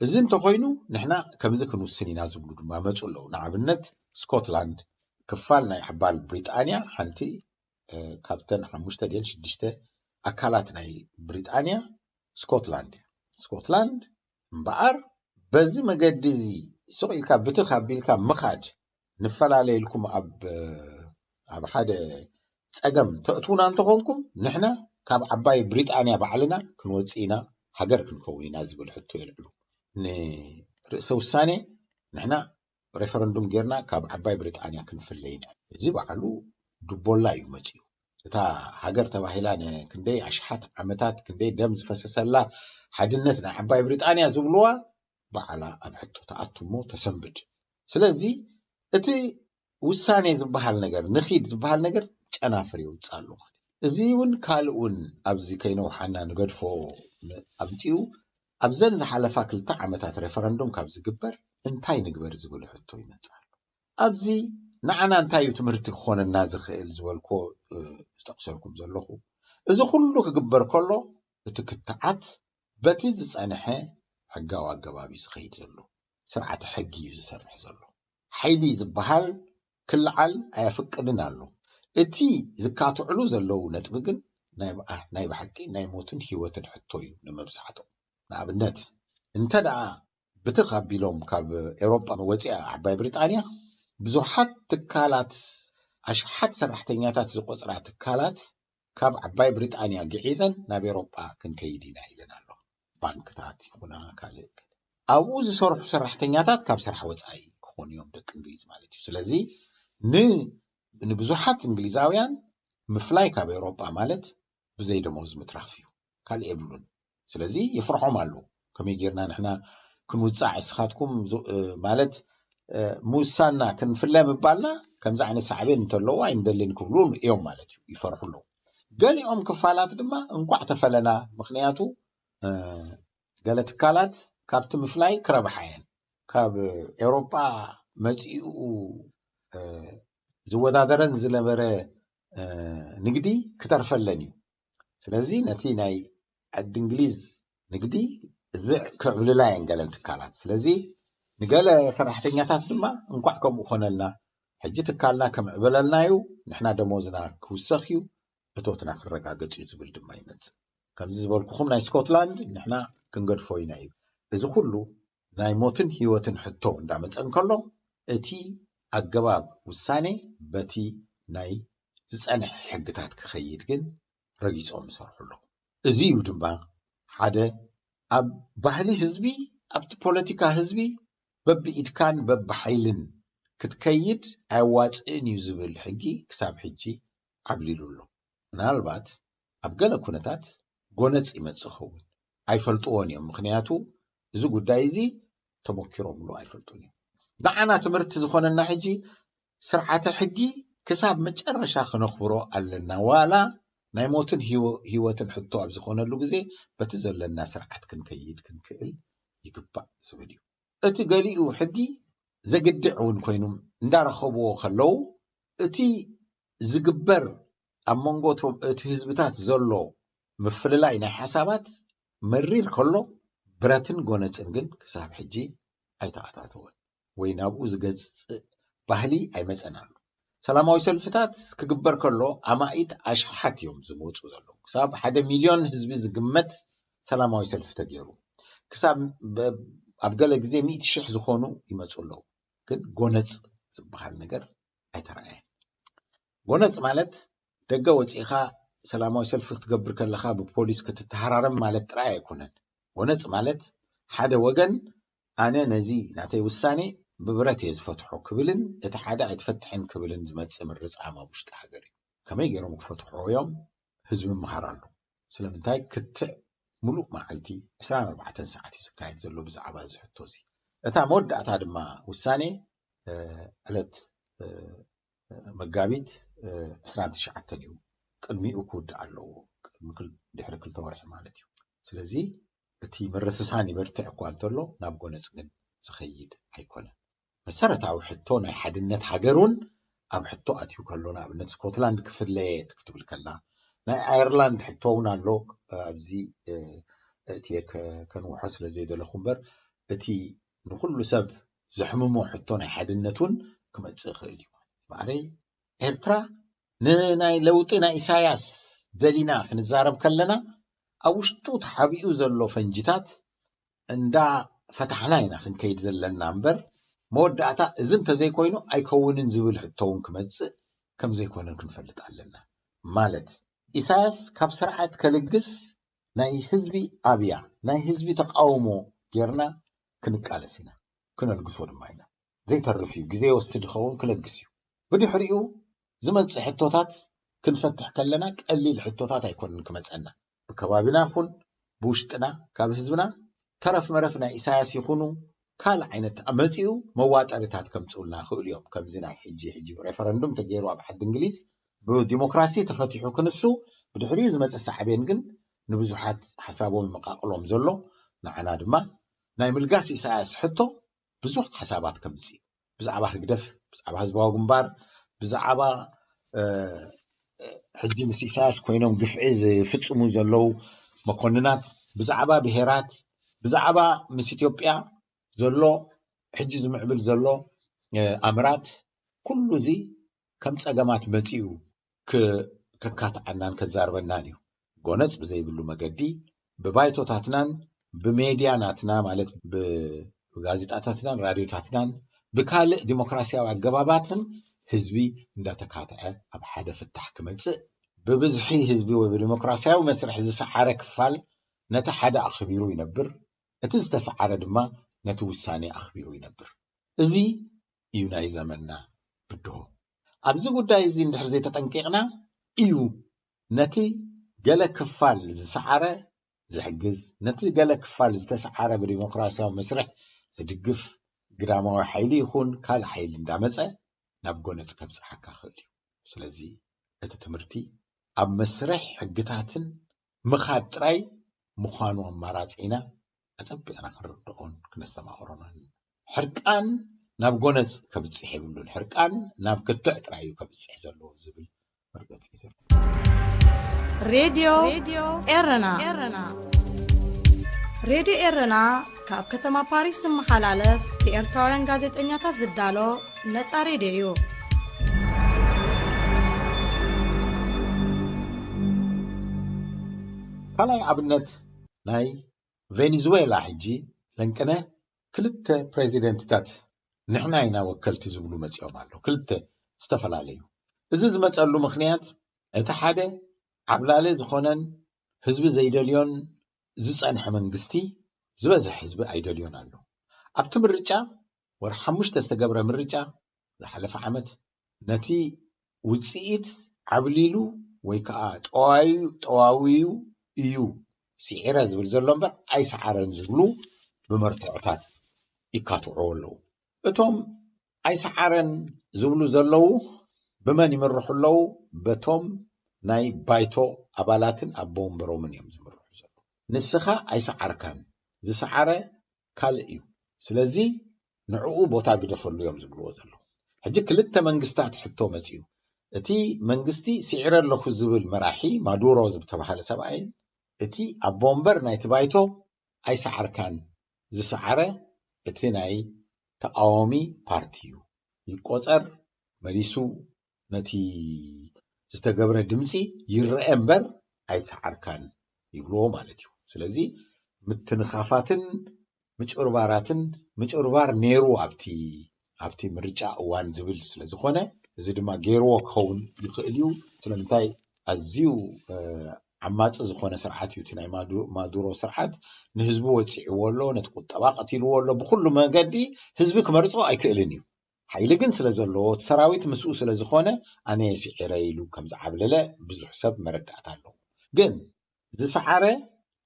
እዚ እንተኾይኑ ንሕና ከምዚ ክንውስን ኢና ዝብሉ ድማ መፁ ኣለዉ። ንኣብነት ስኮትላንድ ክፋል ናይ ሓባል ብሪጣንያ ሓንቲ ካብተን ሓሙሽተ ድን ሽዱሽተ ኣካላት ናይ ብሪጣንያ ስኮትላንድ እያ። ስኮትላንድ እምበኣር በዚ መገዲ እዚ ስቕ ኢልካ ብትኽ ኣቢልካ ምኻድ ንፈላለየልኩም ኣብ ኣብ ሓደ ፀገም ተእትውና እንተኾንኩም ንሕና ካብ ዓባይ ብሪጣንያ ባዕልና ክንወፅእ ኢና ሃገር ክንከውን ኢና ዝብል ሕቶ የልዕሉ። ንርእሰ ውሳኔ ንሕና ሬፈረንዱም ጌርና ካብ ዓባይ ብሪጣንያ ክንፍለ ኢና። እዚ ባዕሉ ድቦላ እዩ መፅኡ። እታ ሃገር ተባሂላ ንክንደይ ኣሽሓት ዓመታት ክንደይ ደም ዝፈሰሰላ ሓድነት ናይ ዓባይ ብሪጣንያ ዝብልዋ ባዕላ ኣብ ሕቶ ተኣቱ እሞ ተሰንብድ። ስለዚ እቲ ውሳኔ ዝበሃል ነገር ንኺድ ዝበሃል ነገር ጨናፍር የውፅእ ኣሎ ማለት እዚ እውን ካልእ እውን ኣብዚ ከይነውሓና ንገድፎ ኣምፅኡ ኣብዘን ዝሓለፋ ክልተ ዓመታት ሬፈረንዱም ካብ ዝግበር እንታይ ንግበር ዝብል ሕቶ ይመፅእ ኣሎ። ኣብዚ ንዓና እንታይ እዩ ትምህርቲ ክኾነና ዝኽእል ዝበልኮ ዝጠቕሰልኩም ዘለኹ እዚ ኩሉ ክግበር ከሎ እቲ ክትዓት በቲ ዝፀንሐ ሕጋዊ ኣገባብ እዩ ዝኸይድ ዘሎ። ስርዓተ ሕጊ እዩ ዝሰርሕ ዘሎ። ሓይሊ ዝበሃል ክልዓል ኣየፍቅድን ኣሎ። እቲ ዝካትዕሉ ዘለዉ ነጥቢ ግን ናይ ብሓቂ ናይ ሞትን ህይወትን ሕቶ እዩ ንመብዛሕቶም። ንኣብነት እንተ ደኣ ብትኽ ኣቢሎም ካብ ኤውሮጳ ወፂኣ ዓባይ ብሪጣንያ ብዙሓት ትካላት፣ ኣሽሓት ሰራሕተኛታት ዝቆፅራ ትካላት ካብ ዓባይ ብሪጣንያ ግዒዘን ናብ ኤውሮጳ ክንከይድ ኢና ኢለን ኣሎ። ባንክታት ይኹና ካልእ፣ ኣብኡ ዝሰርሑ ሰራሕተኛታት ካብ ስራሕ ወፃኢ ክኾኑ እዮም፣ ደቂ እንግሊዝ ማለት እዩ። ስለዚ ን ንብዙሓት እንግሊዛውያን ምፍላይ ካብ ኤውሮጳ ማለት ብዘይ ደሞዝ ምትራፍ እዩ፣ ካልእ የብሉን። ስለዚ የፍርሖም ኣሎ። ከመይ ጌርና ንሕና ክንውፃዕ፣ እስኻትኩም ማለት ምውሳና ክንፍለ ምባልና ከምዚ ዓይነት ሳዕቤን እንተለዎ ኣይንደልን ክብሉ እዮም ማለት እዩ፣ ይፈርሑ ኣለዉ። ገሊኦም ክፋላት ድማ እንቋዕ ተፈለና፣ ምኽንያቱ ገለ ትካላት ካብቲ ምፍላይ ክረብሓ እየን። ካብ ኤውሮጳ መፂኡ ዝወዳደረን ዝነበረ ንግዲ ክተርፈለን እዩ። ስለዚ ነቲ ናይ ዓዲ እንግሊዝ ንግዲ እዚ ክዕብልላ እየን ገለን ትካላት። ስለዚ ንገለ ሰራሕተኛታት ድማ እንኳዕ ከምኡ ኮነልና፣ ሕጂ ትካልና ከምዕበለልና እዩ፣ ንሕና ደሞዝና ክውሰኽ እዩ፣ እቶትና ክረጋገጽ እዩ ዝብል ድማ ይመጽእ። ከምዚ ዝበልኩኹም ናይ ስኮትላንድ ንሕና ክንገድፎ ኢና እዩ። እዚ ኩሉ ናይ ሞትን ህይወትን ሕቶ እንዳመጸ እንከሎ እቲ ኣገባብ ውሳኔ በቲ ናይ ዝጸንሐ ሕግታት ክኸይድ ግን ረጊጾም ይሰርሑ ኣለዉ። እዚ እዩ ድማ ሓደ ኣብ ባህሊ ህዝቢ፣ ኣብቲ ፖለቲካ ህዝቢ በብኢድካን በብሓይልን ክትከይድ ኣየዋጽእን እዩ ዝብል ሕጊ ክሳብ ሕጂ ዓብሊሉ ኣሎ። ምናልባት ኣብ ገለ ኩነታት ጎነጽ ይመጽእ ኸውን፣ ኣይፈልጥዎን እዮም። ምኽንያቱ እዚ ጉዳይ እዚ ተሞኪሮምሉ ኣይፈልጡን እዮም። ንዓና ትምህርቲ ዝኾነና ሕጂ ስርዓተ ሕጊ ክሳብ መጨረሻ ክነኽብሮ ኣለና። ዋላ ናይ ሞትን ህይወትን ሕቶ ኣብ ዝኾነሉ ግዜ በቲ ዘለና ስርዓት ክንከይድ ክንክእል ይግባእ ዝብል እዩ። እቲ ገሊኡ ሕጊ ዘግድዕ እውን ኮይኑ እንዳረኸብዎ ከለዉ እቲ ዝግበር ኣብ መንጎ እቲ ህዝብታት ዘሎ ምፍልላይ ናይ ሓሳባት መሪር ከሎ ብረትን ጎነፅን ግን ክሳብ ሕጂ ኣይተኣታተወን ወይ ናብኡ ዝገፅእ ባህሊ ኣይመፀን ኣሎ። ሰላማዊ ሰልፍታት ክግበር ከሎ ኣማኢት ኣሽሓት እዮም ዝመፁ ዘለዉ። ክሳብ ሓደ ሚልዮን ህዝቢ ዝግመት ሰላማዊ ሰልፊ ተገይሩ። ክሳብ ኣብ ገለ ግዜ ሚእቲ ሽሕ ዝኾኑ ይመፁ ኣለዉ። ግን ጎነፅ ዝበሃል ነገር ኣይተረኣየን። ጎነፅ ማለት ደገ ወፂእኻ ሰላማዊ ሰልፊ ክትገብር ከለኻ ብፖሊስ ክትተሃራረም ማለት ጥራይ ኣይኮነን። ጎነፅ ማለት ሓደ ወገን ኣነ ነዚ ናተይ ውሳኔ ብብረት እየ ዝፈትሖ ክብልን እቲ ሓደ ኣይትፈትሕን ክብልን ዝመፅእ ምርፃም ኣብ ውሽጢ ሃገር እዩ። ከመይ ገይሮም ክፈትሕዎ እዮም? ህዝቢ ምሃር ኣሎ። ስለምንታይ ክትዕ ሙሉእ መዓልቲ ዕስራን ኣርባዕተን ሰዓት እዩ ዝካየድ ዘሎ ብዛዕባ እዚ ሕቶ እዚ። እታ መወዳእታ ድማ ውሳኔ ዕለት መጋቢት ዕስራን ትሽዓተን እዩ። ቅድሚኡ ክውዳእ ኣለዎ። ቅድሚ ድሕሪ ክልተ ወርሒ ማለት እዩ። ስለዚ እቲ ምርስሳን ይበርትዕ እኳ እንተሎ ናብ ጎነፅ ግን ዝኸይድ ኣይኮነን። መሰረታዊ ሕቶ ናይ ሓድነት ሃገር እውን ኣብ ሕቶ ኣትዩ ከሎ ንኣብነት ስኮትላንድ ክፍለየት ክትብል ከላ ናይ ኣየርላንድ ሕቶ እውን ኣሎ። ኣብዚ እትየ ከንውሖ ስለ ዘይደለኹ እምበር እቲ ንኩሉ ሰብ ዘሕምሞ ሕቶ ናይ ሓድነት እውን ክመፅእ ይኽእል እዩ። ማዕረይ ኤርትራ ንናይ ለውጢ ናይ ኢሳያስ ደሊና ክንዛረብ ከለና ኣብ ውሽጡ ተሓቢኡ ዘሎ ፈንጂታት እንዳ ፈታሕና ኢና ክንከይድ ዘለና እምበር መወዳእታ እዚ እንተዘይኮይኑ ኣይከውንን ዝብል ሕቶ እውን ክመፅእ ከም ዘይኮነን ክንፈልጥ ኣለና። ማለት ኢሳያስ ካብ ስርዓት ከልግስ ናይ ህዝቢ ኣብያ ናይ ህዝቢ ተቃውሞ ጌርና ክንቃለስ ኢና፣ ክነልግሶ ድማ ኢና። ዘይተርፍ እዩ፣ ግዜ ይወስድ ይኸውን፣ ክለግስ እዩ። ብድሕሪኡ ዝመፅእ ሕቶታት ክንፈትሕ ከለና ቀሊል ሕቶታት ኣይኮንን ክመፀና። ብከባቢና ይኹን ብውሽጥና ካብ ህዝብና ተረፍ መረፍ ናይ ኢሳያስ ይኹኑ ካልእ ዓይነት መፂኡ መዋጠሪታት ከምፅኡልና ይኽእሉ እዮም። ከምዚ ናይ ሕጂ ሕጂ ሬፈረንዱም ተገይሩ ኣብ ዓዲ እንግሊዝ ብዲሞክራሲ ተፈቲሑ ክንሱ ብድሕሪኡ ዝመፀ ሳዕቤን ግን ንብዙሓት ሓሳቦም ይመቃቅሎም ዘሎ ንዓና ድማ ናይ ምልጋስ ኢሳያስ ሕቶ ብዙሕ ሓሳባት ከምፅእ ብዛዕባ ህግደፍ ብዛዕባ ህዝባዊ ግንባር ብዛዕባ ሕጂ ምስ ኢሳያስ ኮይኖም ግፍዒ ዝፍፅሙ ዘለዉ መኮንናት ብዛዕባ ብሄራት ብዛዕባ ምስ ኢትዮጵያ ዘሎ ሕጂ ዝምዕብል ዘሎ ኣምራት ኩሉ እዚ ከም ፀገማት መፂኡ ከካትዓናን ከዛርበናን እዩ። ጎነፅ ብዘይብሉ መገዲ ብባይቶታትናን ብሜድያ ናትና ማለት ብ ብጋዜጣታትናን ራድዮታትናን ብካልእ ዲሞክራሲያዊ ኣገባባትን ህዝቢ እንዳተካትዐ ኣብ ሓደ ፍታሕ ክመጽእ፣ ብብዝሒ ህዝቢ ወይ ብዲሞክራሲያዊ መስርሕ ዝሰዓረ ክፋል ነቲ ሓደ ኣኽቢሩ ይነብር፣ እቲ ዝተሰዓረ ድማ ነቲ ውሳኔ ኣኽቢሩ ይነብር። እዚ እዩ ናይ ዘመንና ብድሆ። ኣብዚ ጉዳይ እዚ እንድሕር ዘይተጠንቂቕና እዩ ነቲ ገለ ክፋል ዝሰዓረ ዝሕግዝ፣ ነቲ ገለ ክፋል ዝተሰዓረ ብዲሞክራሲያዊ መስርሕ ዝድግፍ ግዳማዊ ሓይሊ ይኹን ካልእ ሓይሊ እንዳመጸ ናብ ጎነጽ ከብጽሓካ ክእል እዩ። ስለዚ እቲ ትምህርቲ ኣብ መስርሕ ሕግታትን ምኻድ ጥራይ ምዃኑ ኣማራጺ ኢና ኣጸቢቕና ክንርድኦን ክነስተማቕሮን ኣለና። ሕርቃን ናብ ጎነጽ ከብጽሕ የብሉን። ሕርቃን ናብ ክትዕ ጥራይ እዩ ከብጽሕ ዘለዎ ዝብል መርገጺ እዩ። ሬድዮ ኤረና። ሬድዮ ኤረና ካብ ከተማ ፓሪስ ዝመሓላለፍ ብኤርትራውያን ጋዜጠኛታት ዝዳሎ ነጻ ሬድዮ እዩ። ካልኣይ ኣብነት ናይ ቬኔዙዌላ ሕጂ ለንቅነ ክልተ ፕሬዚደንትታት ንሕና ኢና ወከልቲ ዝብሉ መጺኦም ኣለዉ። ክልተ ዝተፈላለዩ። እዚ ዝመጸሉ ምኽንያት እቲ ሓደ ዓብላሊ ዝኾነን ህዝቢ ዘይደልዮን ዝጸንሐ መንግስቲ ዝበዝሕ ህዝቢ ኣይደልዮን ኣሎ። ኣብቲ ምርጫ ወርሒ ሓሙሽተ ዝተገብረ ምርጫ ዝሓለፈ ዓመት ነቲ ውጽኢት ዓብሊሉ ወይ ከዓ ጠዋዩ ጠዋዊዩ እዩ ስዒረ ዝብል ዘሎ እምበር ኣይሰዓረን ዝብሉ ብመርትዖታት ይካትዑ ኣለዉ። እቶም ኣይሰዓረን ዝብሉ ዘለዉ ብመን ይምርሑ ኣለዉ? በቶም ናይ ባይቶ ኣባላትን ኣቦ ወንበሮምን እዮም ዝምርሑ ዘለዉ። ንስኻ ኣይሰዓርካን፣ ዝሰዓረ ካልእ እዩ። ስለዚ ንዕኡ ቦታ ግደፈሉ እዮም ዝብልዎ ዘለዉ። ሕጂ ክልተ መንግስታት ሕቶ መጺኡ። እቲ መንግስቲ ስዒረ ኣለኹ ዝብል መራሒ ማዱሮ ዝተባሃለ ሰብኣይን እቲ ኣቦ ወንበር ናይቲ ባይቶ ኣይሰዓርካን፣ ዝሰዓረ እቲ ናይ ተቃዋሚ ፓርቲ እዩ። ይቆጸር መሊሱ ነቲ ዝተገብረ ድምፂ ይረአ እምበር ኣይተዓርካን ይብልዎ ማለት እዩ። ስለዚ ምትንኻፋትን ምጭርባራትን ምጭርባር ነይሩ ኣብቲ ኣብቲ ምርጫ እዋን ዝብል ስለ ዝኾነ እዚ ድማ ገይርዎ ክኸውን ይኽእል እዩ። ስለምንታይ ኣዝዩ ዓማፂ ዝኾነ ስርዓት እዩ እቲ ናይ ማዱሮ ስርዓት። ንህዝቢ ወፂዕዎ ኣሎ፣ ነቲ ቁጠባ ቀቲልዎ ኣሎ። ብኩሉ መገዲ ህዝቢ ክመርፆ ኣይክእልን እዩ። ሓይሊ ግን ስለ ዘለዎ እቲ ሰራዊት ምስኡ ስለ ዝኾነ ኣነ ስዒረ ኢሉ ከም ዝዓብለለ ብዙሕ ሰብ መረዳእታ ኣለዎ። ግን ዝሰዓረ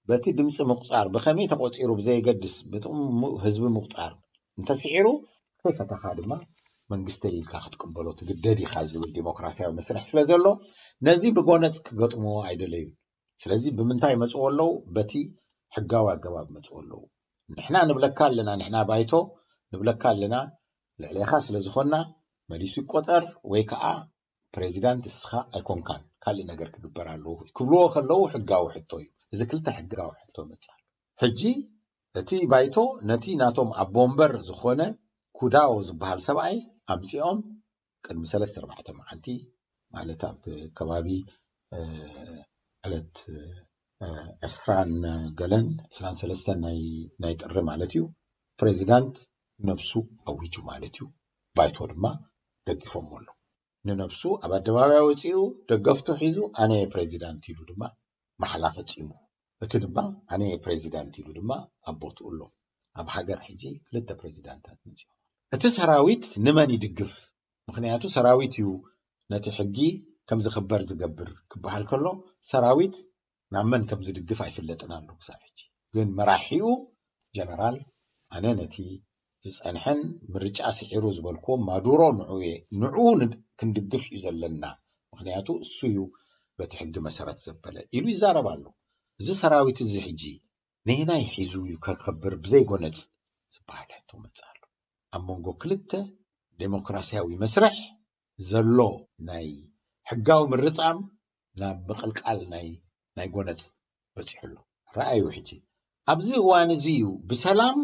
በቲ ድምፂ ምቁፃር ብኸመይ ተቆፂሩ ብዘየገድስ ብጥቕሚ ህዝቢ ምቁፃር እንተስዒሩ ከይፈተኻ ድማ መንግስተይ ኢልካ ክትቅበሎ ትግደድ ኢኻ ዝብል ዲሞክራሲያዊ መስርሕ ስለ ዘሎ ነዚ ብጎነፅ ክገጥምዎ ኣይደለዩን። ስለዚ ብምንታይ ይመፅዎ ኣለዉ? በቲ ሕጋዊ ኣገባብ ይመፅዎ ኣለዉ። ንሕና ንብለካ ኣለና፣ ንሕና ባይቶ ንብለካ ኣለና፣ ልዕሌኻ ስለ ዝኾንና መሊሱ ይቆፀር ወይ ከዓ ፕሬዚዳንት እስኻ ኣይኮንካን፣ ካልእ ነገር ክግበር ኣለዎ ክብልዎ ከለዉ ሕጋዊ ሕቶ እዩ። እዚ ክልተ ሕጋዊ ሕቶ መፅእ ኣሎ። ሕጂ እቲ ባይቶ ነቲ ናቶም ኣቦ ወንበር ዝኾነ ኩዳዎ ዝበሃል ሰብኣይ ኣምፂኦም ቅድሚ ሰለስተ ኣርባዕተ መዓልቲ ማለት ኣብ ከባቢ ዕለት ዕስራን ገለን ዕስራን ሰለስተን ናይ ጥሪ ማለት እዩ። ፕሬዚዳንት ነብሱ ኣዊጁ ማለት እዩ። ባይቶ ድማ ደጊፎሞ ኣሎ። ንነብሱ ኣብ ኣደባባይ ወፂኡ ደገፍቱ ሒዙ ኣነ የ ፕሬዚዳንት ኢሉ ድማ ማሕላ ፈፂሙ። እቲ ድማ ኣነ የ ፕሬዚዳንት ኢሉ ድማ ኣብ ቦትኡ ኣሎ። ኣብ ሃገር ሕጂ ክልተ ፕሬዚዳንታት መፂኦም። እቲ ሰራዊት ንመን ይድግፍ? ምኽንያቱ ሰራዊት እዩ ነቲ ሕጊ ከም ዝኽበር ዝገብር ክበሃል ከሎ ሰራዊት ናብ መን ከም ዝድግፍ ኣይፍለጥን ኣሎ ክሳብ ሕጂ። ግን መራሒኡ ጀነራል ኣነ ነቲ ዝፀንሐን ምርጫ ስዒሩ ዝበልክዎ ማዱሮ ንዑ እየ፣ ንዑ ክንድግፍ እዩ ዘለና፣ ምኽንያቱ እሱ እዩ በቲ ሕጊ መሰረት ዘበለ ኢሉ ይዛረብ ኣሎ። እዚ ሰራዊት እዚ ሕጂ ነየናይ ሒዙ እዩ ከከብር ብዘይ ጎነፅ ዝበሃል ሕቶ መፅእ ኣሎ። ኣብ መንጎ ክልተ ዴሞክራሲያዊ መስርሕ ዘሎ ናይ ሕጋዊ ምርፃም ናብ ምቕልቃል ናይ ናይ ጎነፅ በፂሑ ኣሎ። ረኣዩ ሕጂ ኣብዚ እዋን እዚ እዩ ብሰላም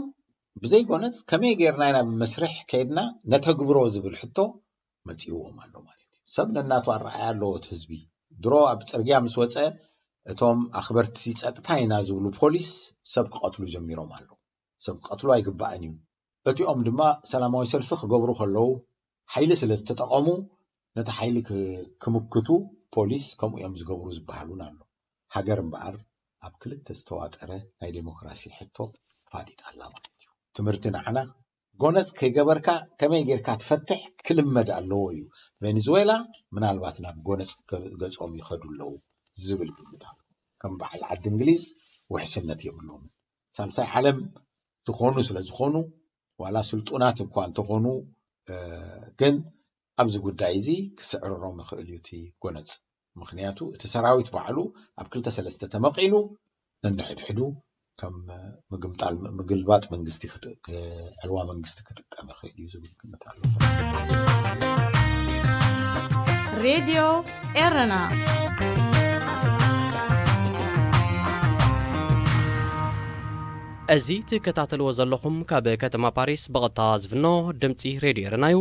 ብዘይ ጎነፅ ከመይ ጌርና ኢና ብመስርሕ ከይድና ነተግብሮ ዝብል ሕቶ መፂእዎም ኣሎ ማለት እዩ። ሰብ ነናቱ ኣረኣያ ኣለዎ እቲ ህዝቢ። ድሮ ኣብ ፅርግያ ምስ ወፀ እቶም ኣኽበርቲ ፀጥታ ኢና ዝብሉ ፖሊስ ሰብ ክቐትሉ ጀሚሮም ኣለዉ። ሰብ ክቐትሉ ኣይግባእን እዩ። እቲኦም ድማ ሰላማዊ ሰልፊ ክገብሩ ከለዉ ሓይሊ ስለ ዝተጠቐሙ ነቲ ሓይሊ ክ- ክምክቱ ፖሊስ ከምኡ እዮም ዝገብሩ ዝበሃል እውን ኣሎ። ሃገር እምበኣር ኣብ ክልተ ዝተዋጠረ ናይ ዴሞክራሲ ሕቶ ተፋጢጣ ኣላ ማለት እዩ። ትምህርቲ ንዓና ጎነጽ ከይገበርካ ከመይ ጌርካ ትፈትሕ ክልመድ ኣለዎ እዩ። ቬኔዙዌላ ምናልባት ናብ ጎነጽ ገ- ገጾም ይኸዱ ኣለዉ ዝብል ግምት ኣሎ። ከም በዓል ዓዲ እንግሊዝ ውሕስነት የብሎምን። ሳልሳይ ዓለም ዝኾኑ ስለ ዝኾኑ ዋላ ስልጡናት እኳ እንተኾኑ ግን ኣብዚ ጉዳይ እዚ ክስዕርሮም ይኽእል እዩ እቲ ጎነጽ። ምኽንያቱ እቲ ሰራዊት ባዕሉ ኣብ ክልተ ሰለስተ ተመቒሉ ነንሕድሕዱ ከም ምግምጣል ምግልባጥ መንግስቲ ዕልዋ መንግስቲ ክጥቀም ይኽእል እዩ ዝብል ግምት ኣሎ። ሬድዮ ኤረና እዚ ትከታተልዎ ዘለኹም ካብ ከተማ ፓሪስ ብቐጥታ ዝፍኖ ድምፂ ሬድዮ ኤረና እዩ።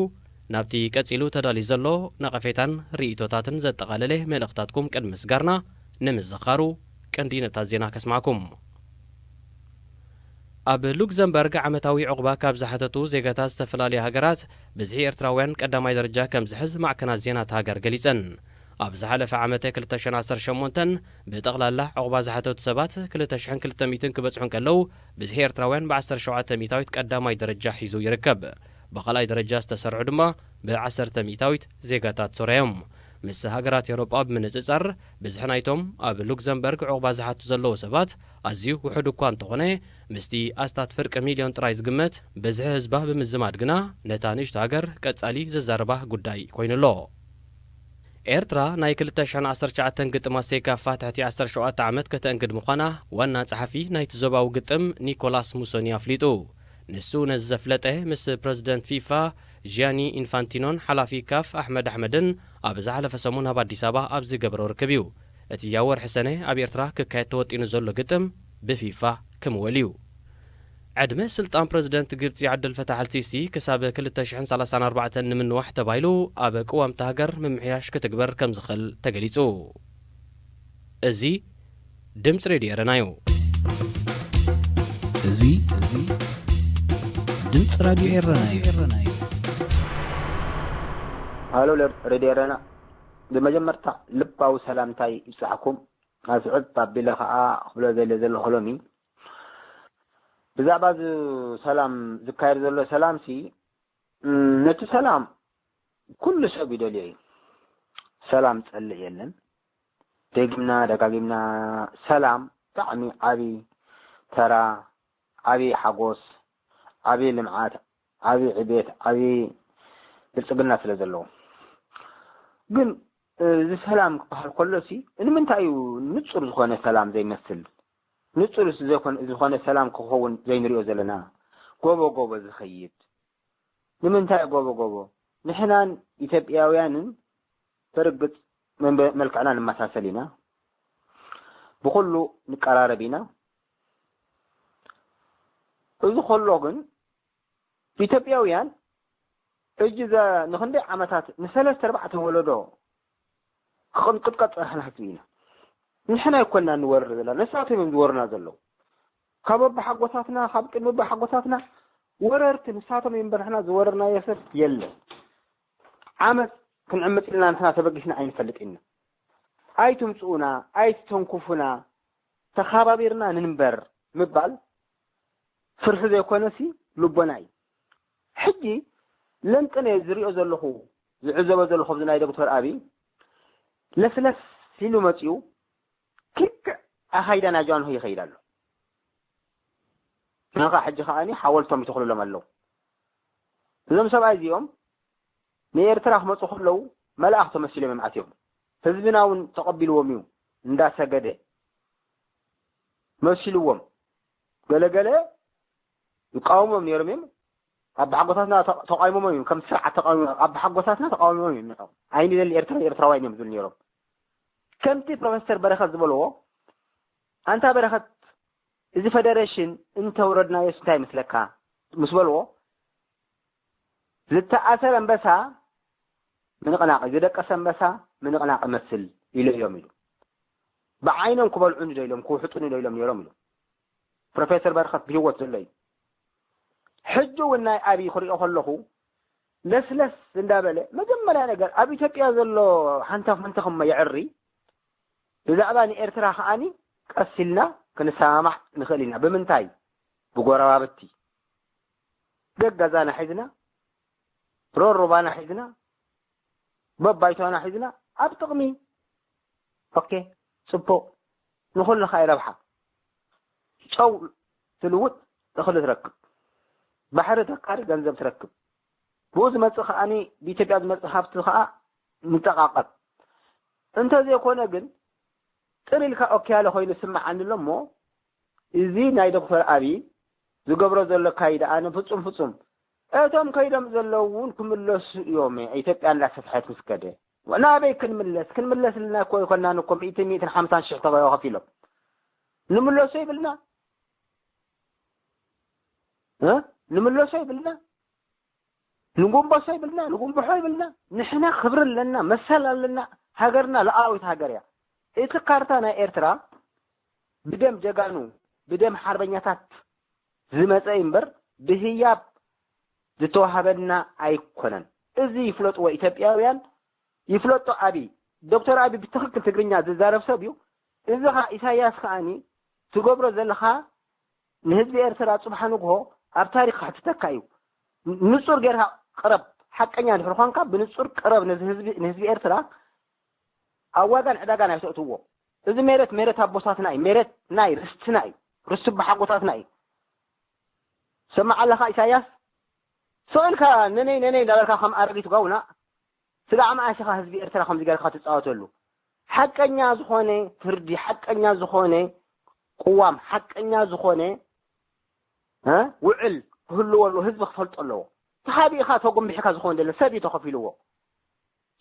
ናብቲ ቀፂሉ ተዳልዩ ዘሎ ነቐፌታን ርእይቶታትን ዘጠቓለለ መልእኽታትኩም ቅድሚ ምስጋርና ንምዝኻሩ ቀንዲ ነብታት ዜና ከስማዕኩም። ኣብ ሉክዘምበርግ ዓመታዊ ዕቑባ ካብ ዝሓተቱ ዜጋታት ዝተፈላለዩ ሃገራት ብዝሒ ኤርትራውያን ቀዳማይ ደረጃ ከም ዝሕዝ ማዕከናት ዜና እታ ሃገር ገሊጸን። ኣብ ዝሓለፈ ዓመተ ክልተ ሽሕን ዓሰርተ ሸሞንተን ብጠቕላላ ዕቑባ ዝሓተቱ ሰባት ክልተ ሽሕን ክልተ ሚእትን ክበጽሑ እንከለዉ ብዝሒ ኤርትራውያን ብ ዓሰርተ ሸውዓተ ሚእታዊት ቀዳማይ ደረጃ ሒዙ ይርከብ። ብኻልኣይ ደረጃ ዝተሰርዑ ድማ ብ ዓሰርተ ሚእታዊት ዜጋታት ሶርያ እዮም። ምስ ሃገራት ኤውሮጳ ብምንጽጻር ብዝሒ ናይቶም ኣብ ሉክዘምበርግ ዕቑባ ዝሓቱ ዘለዉ ሰባት ኣዝዩ ውሑድ እኳ እንተኾነ ምስቲ ኣስታት ፍርቂ ሚልዮን ጥራይ ዝግመት ብዝሒ ህዝባ ብምዝማድ ግና ነታ ንእሽቶ ሃገር ቀጻሊ ዘዛርባ ጉዳይ ኮይኑ'ሎ። ኤርትራ ናይ ክልተ ሽሕን ዓሰርተ ትሽዓተን ግጥማት ሴካፋ ትሕቲ ዓሰርተ ሸውዓተ ዓመት ከተእንግድ ምዃና ዋና ጸሓፊ ናይቲ ዞባዊ ግጥም ኒኮላስ ሙሶኒ ኣፍሊጡ። ንሱ ነዚ ዘፍለጠ ምስ ፕረዚደንት ፊፋ ጂያኒ ኢንፋንቲኖን ሓላፊ ካፍ ኣሕመድ ኣሕመድን ኣብ ዝሓለፈ ሰሙን ኣብ ኣዲስ ኣበባ ኣብ ዝገበሮ ርክብ እዩ። እቲ ኣብ ወርሒ ሰነ ኣብ ኤርትራ ክካየድ ተወጢኑ ዘሎ ግጥም ብፊፋ ክምወል እዩ። ዕድመ ስልጣን ፕረዚደንት ግብጺ ዓብደልፈታሕ ኣልሲሲ ክሳብ ክልተ ሽሕን ሰላሳን ኣርባዕተን ንምንዋሕ ተባሂሉ ኣብ ቅዋም እታ ሃገር ምምሕያሽ ክትግበር ከም ዝኽእል ተገሊጹ። እዚ ድምፂ ሬድዮ ኤረና እዩ። እዚ እዚ ድምፂ ራድዮ ኤረና እዩ። ሃሎ ሬድዮ ኤረና፣ ብመጀመርታ ልባዊ ሰላምታይ ይብጻሕኩም። ኣስዕብ ኣቢለ ከዓ ክብሎ ዘለ ዘለኹ ሎሚ ብዛዕባ እዚ ሰላም ዝካየድ ዘሎ ሰላም ሲ ነቲ ሰላም ኩሉ ሰብ ይደልዮ እዩ። ሰላም ዝጸልእ የለን። ደጊምና ደጋጊምና ሰላም ብጣዕሚ ዓቢ ተራ፣ ዓቢ ሓጎስ፣ ዓቢ ልምዓት፣ ዓቢ ዕቤት፣ ዓቢ ብልጽግና ስለ ዘለዎ። ግን እዚ ሰላም ክበሃል ከሎ ሲ ንምንታይ እዩ ንጹር ዝኾነ ሰላም ዘይመስል? ንጹር ዝኾነ ሰላም ክኸውን ዘይንሪኦ ዘለና? ጎቦ ጎቦ ዝኸይድ ንምንታይ ጎቦ ጎቦ? ንሕናን ኢትዮጵያውያንን ብርግጽ መልክዕና ንመሳሰል ኢና፣ ብኹሉ ንቀራረብ ኢና። እዚ ከሎ ግን ኢትዮጵያውያን እጅ ንክንደይ ዓመታት ንሰለስተ ኣርባዕተ ወለዶ ክቕንጥጥቀጥ ዝጸናሕና ህዝቢ ኢና። ንሕና ኣይኮንና ንወርር ዘለና፣ ንሳቶም እዮም ዝወሩና ዘለዉ። ካብ ኣቦሓጎታትና፣ ካብ ቅድሚ ኣቦሓጎታትና ወረርቲ ንሳቶም እዮም እምበር ንሕና ዝወረርናዮ ሰብ የለን። ዓመት ክንዕምጽ ኢልና ንሕና ተበጊስና ኣይንፈልጥ ኢና። ኣይትምጽኡና፣ ኣይትተንኩፉና፣ ተኻባቢርና ንንበር ምባል ፍርሒ ዘይኮነሲ ልቦና እዩ። ሕጂ ለንቅነ ዝሪኦ ዘለኹ ዝዕዘቦ ዘለኹ ኣብዚ ናይ ዶክተር ኣብይ ለስለስ ኢሉ መፂኡ ክክዕ ኣኻይዳ ናይ ጃንሆ ይኸይድ ኣሎ። ናኻ ሕጂ ከዓኒ ሓወልቶም ይተኽሉሎም ኣለዉ። እዞም ሰብኣይ እዚኦም ንኤርትራ ክመፁ ከለዉ መላእኽ ተመሲሎም እዮም ኣትዮም። ህዝብና እውን ተቐቢልዎም እዩ እንዳሰገደ መሲልዎም። ገለገለ ይቃወሞም ነይሮም እዮም። ኣባሓጎታትና ተቃዊሞም እዮም፣ ከም ስርዓት ተቃዊሞም። ኣባሓጎታትና ተቃዊሞም እዮም ነይሮም። ኣይንደሊ ኤርትራ ኤርትራውያን እዮም ዝብሉ ነይሮም። ከምቲ ፕሮፌሰር በረኸት ዝበልዎ፣ ኣንታ በረኸት፣ እዚ ፈደረሽን እንተውረድናዮስ እንታይ ይመስለካ ምስ በልዎ፣ ዝተኣሰረ ኣንበሳ ምንቕናቕ፣ ዝደቀሰ ኣንበሳ ምንቕናቕ ይመስል ኢለዮም ኢሉ። ብዓይኖም ክበልዑኒ ዶ ኢሎም ክውሕጡኒ ዶ ኢሎም ነይሮም ኢሉ። ፕሮፌሰር በረኸት ብህይወት ዘሎ እዩ። ሕጂ እውን ናይ ኣብይ ክሪኦ ከለኹ ለስለስ እንዳበለ መጀመርያ ነገር ኣብ ኢትዮጵያ ዘሎ ሓንታ ፈንታ ክመ የዕሪ ብዛዕባ ንኤርትራ ከዓኒ ቀስ ኢልና ክንሰማማዕ ንኽእል ኢና። ብምንታይ? ብጎረባብቲ ገገዛና ሒዝና ሮሮባና ሒዝና በባይቶና ሒዝና ኣብ ጥቕሚ። ኦኬ፣ ጽቡቕ፣ ንኹልኻ ይረብሓ። ጨው ትልውጥ እኽሊ ትረክብ፣ ባሕሪ ተካሪ ገንዘብ ትረክብ። ብኡ ዝመጽእ ከዓኒ ብኢትዮጵያ ዝመጽእ ሃብቲ ከኣ ንጠቃቀብ። እንተዘይኮነ ግን ጥር ኢልካ ኦኪያለ ኮይኑ ስምዓኒ ኣሎ እሞ እዚ ናይ ዶክተር ኣብይ ዝገብሮ ዘሎ ካይዳ ኣነ ፍጹም ፍጹም እቶም ከይዶም ዘለዉ እውን ክምለሱ እዮም። ኢትዮጵያ እንዳሰፍሐት ምስ ከደ ናበይ ክንምለስ? ክንምለስ ኢልና እኮ ይኮናን እኮ ሚእቲ ሚእትን ሓምሳን ሽሕ ተኸፊሎም ንምለሶ ይብልና እ? ንምለሶ ይብልና ንጉንበሶ ይብልና ንጉንብሖ ይብልና። ንሕና ክብሪ ኣለና፣ መሰል ኣለና። ሃገርና ልኣላዊት ሃገር እያ። እቲ ካርታ ናይ ኤርትራ ብደም ጀጋኑ ብደም ሓርበኛታት ዝመጸ እዩ እምበር ብህያብ ዝተዋሃበና ኣይኮነን። እዚ ይፍለጥዎ ኢትዮጵያውያን ይፍለጦ። ኣቢ ዶክተር ኣቢ ብትኽክል ትግርኛ ዝዛረብ ሰብ እዩ። እዚ ኸዓ ኢሳያስ ከዓኒ ትገብሮ ዘለኻ ንህዝቢ ኤርትራ ጽባሕ ንግሆ ኣብ ታሪኽ ክሕትተካ እዩ። ንጹር ጌርካ ቅረብ፣ ሓቀኛ ድሕሪ ኾንካ ብንጹር ቅረብ ነዚ ህዝቢ ንህዝቢ ኤርትራ ኣብ ዋጋን ዕዳጋን ኣይተእትዎ። እዚ ሜረት ሜረት ኣቦታትና እዩ፣ ሜረት ናይ ርስትና እዩ፣ ርስቲ ኣቦሓጎታትና እዩ። ሰማዕ ኣለኻ ኢሳያስ? ስቕ ኢልካ ነነይ ነነይ እንዳበልካ ከም ኣረጊት ጓውና ስጋዕ መዓስ ኢኻ ህዝቢ ኤርትራ ከምዚ ጌርካ ትጻወተሉ? ሓቀኛ ዝኾነ ፍርዲ፣ ሓቀኛ ዝኾነ ቅዋም፣ ሓቀኛ ዝኾነ እ ውዕል ክህልዎ ኣለዎ። ህዝቢ ክፈልጦ ኣለዎ። ተሓቢእካ ተጎንቢሕካ ዝኾነ ደለ ሰብ እዩ ተኸፊልዎ።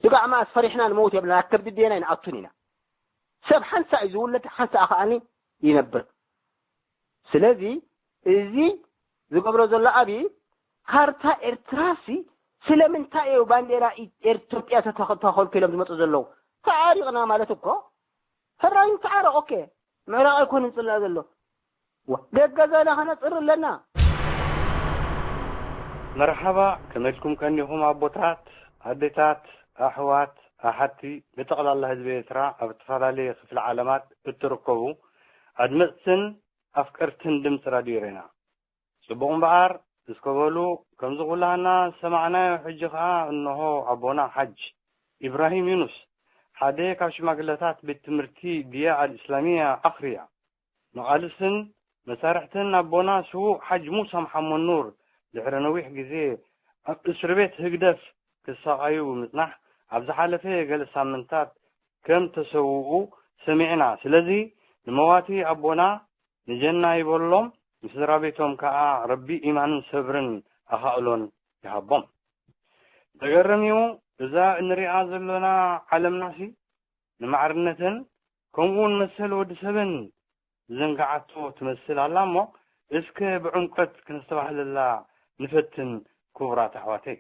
ስጋዕ መዓስ ፈሪሕና ንመውት የብልና። ኣብ ከብዲ ዴና ይንኣቱን ኢና። ሰብ ሓንሳእ እዩ ዝውለድ፣ ሓንሳእ ከዓኒ ይነብር። ስለዚ እዚ ዝገብሮ ዘሎ ኣብይ ካርታ ኤርትራሲ ስለምንታይ እዩ ባንዴራ ኢ- ኢትዮጵያ ተተኸ- ተኸልኪሎም ዝመጡ ዘለዉ? ተዓሪቕና ማለት እኮ ሕራይ ተዓረቕ። ኦኬ፣ ምዕራቕ ኣይኮንን ጽላእ ዘሎ። ዋ፣ ገገዛና ከነጽሪ ኣለና። መርሓባ፣ ከመይ ኢልኩም ቀኒኹም ኣቦታት፣ ኣዴታት፣ ኣሕዋት፣ ኣሓቲ፣ ብጠቕላላ ህዝቢ ኤርትራ ኣብ ዝተፈላለየ ክፍሊ ዓለማት እትርከቡ ኣድመጽትን ኣፍቀርትን ድምፂ ራድዮ ሬና። ጽቡቕ እምበኣር እስከ በሉ፣ ከምዚ ኩላህና ዝሰማዕናዮ ሕጂ ኸኣ እንሆ ኣቦና ሓጅ ኢብራሂም ዩኑስ ሓደ ካብ ሽማግለታት ቤት ትምህርቲ ድያ ኣልእስላሚያ ኣኽርያ። ንቓልስን መሳርሕትን ኣቦና ስዉእ ሓጅ ሙሳ መሓመድ ኑር ድሕሪ ነዊሕ ግዜ ኣብ እስሪ ቤት ህግደፍ ክሳቐዩ ብምጽናሕ ኣብ ዝሓለፈ ገለ ሳምንታት ከም ተሰውኡ ሰሚዕና። ስለዚ ንመዋቲ ኣቦና ንጀና ይበሎም፣ ንስድራ ቤቶም ከኣ ረቢ ኢማንን ሰብርን ኣኻእሎን ይሃቦም። ዘገርም እዩ፣ እዛ እንሪኣ ዘሎና ዓለምናሲ ንማዕርነትን ከምኡውን መሰል ወዲ ሰብን ዝዘንግዓቶ ትመስል ኣላ እሞ እስከ ብዕምቆት ክነስተባህለላ ንፈትን። ክቡራት ኣሕዋተይ፣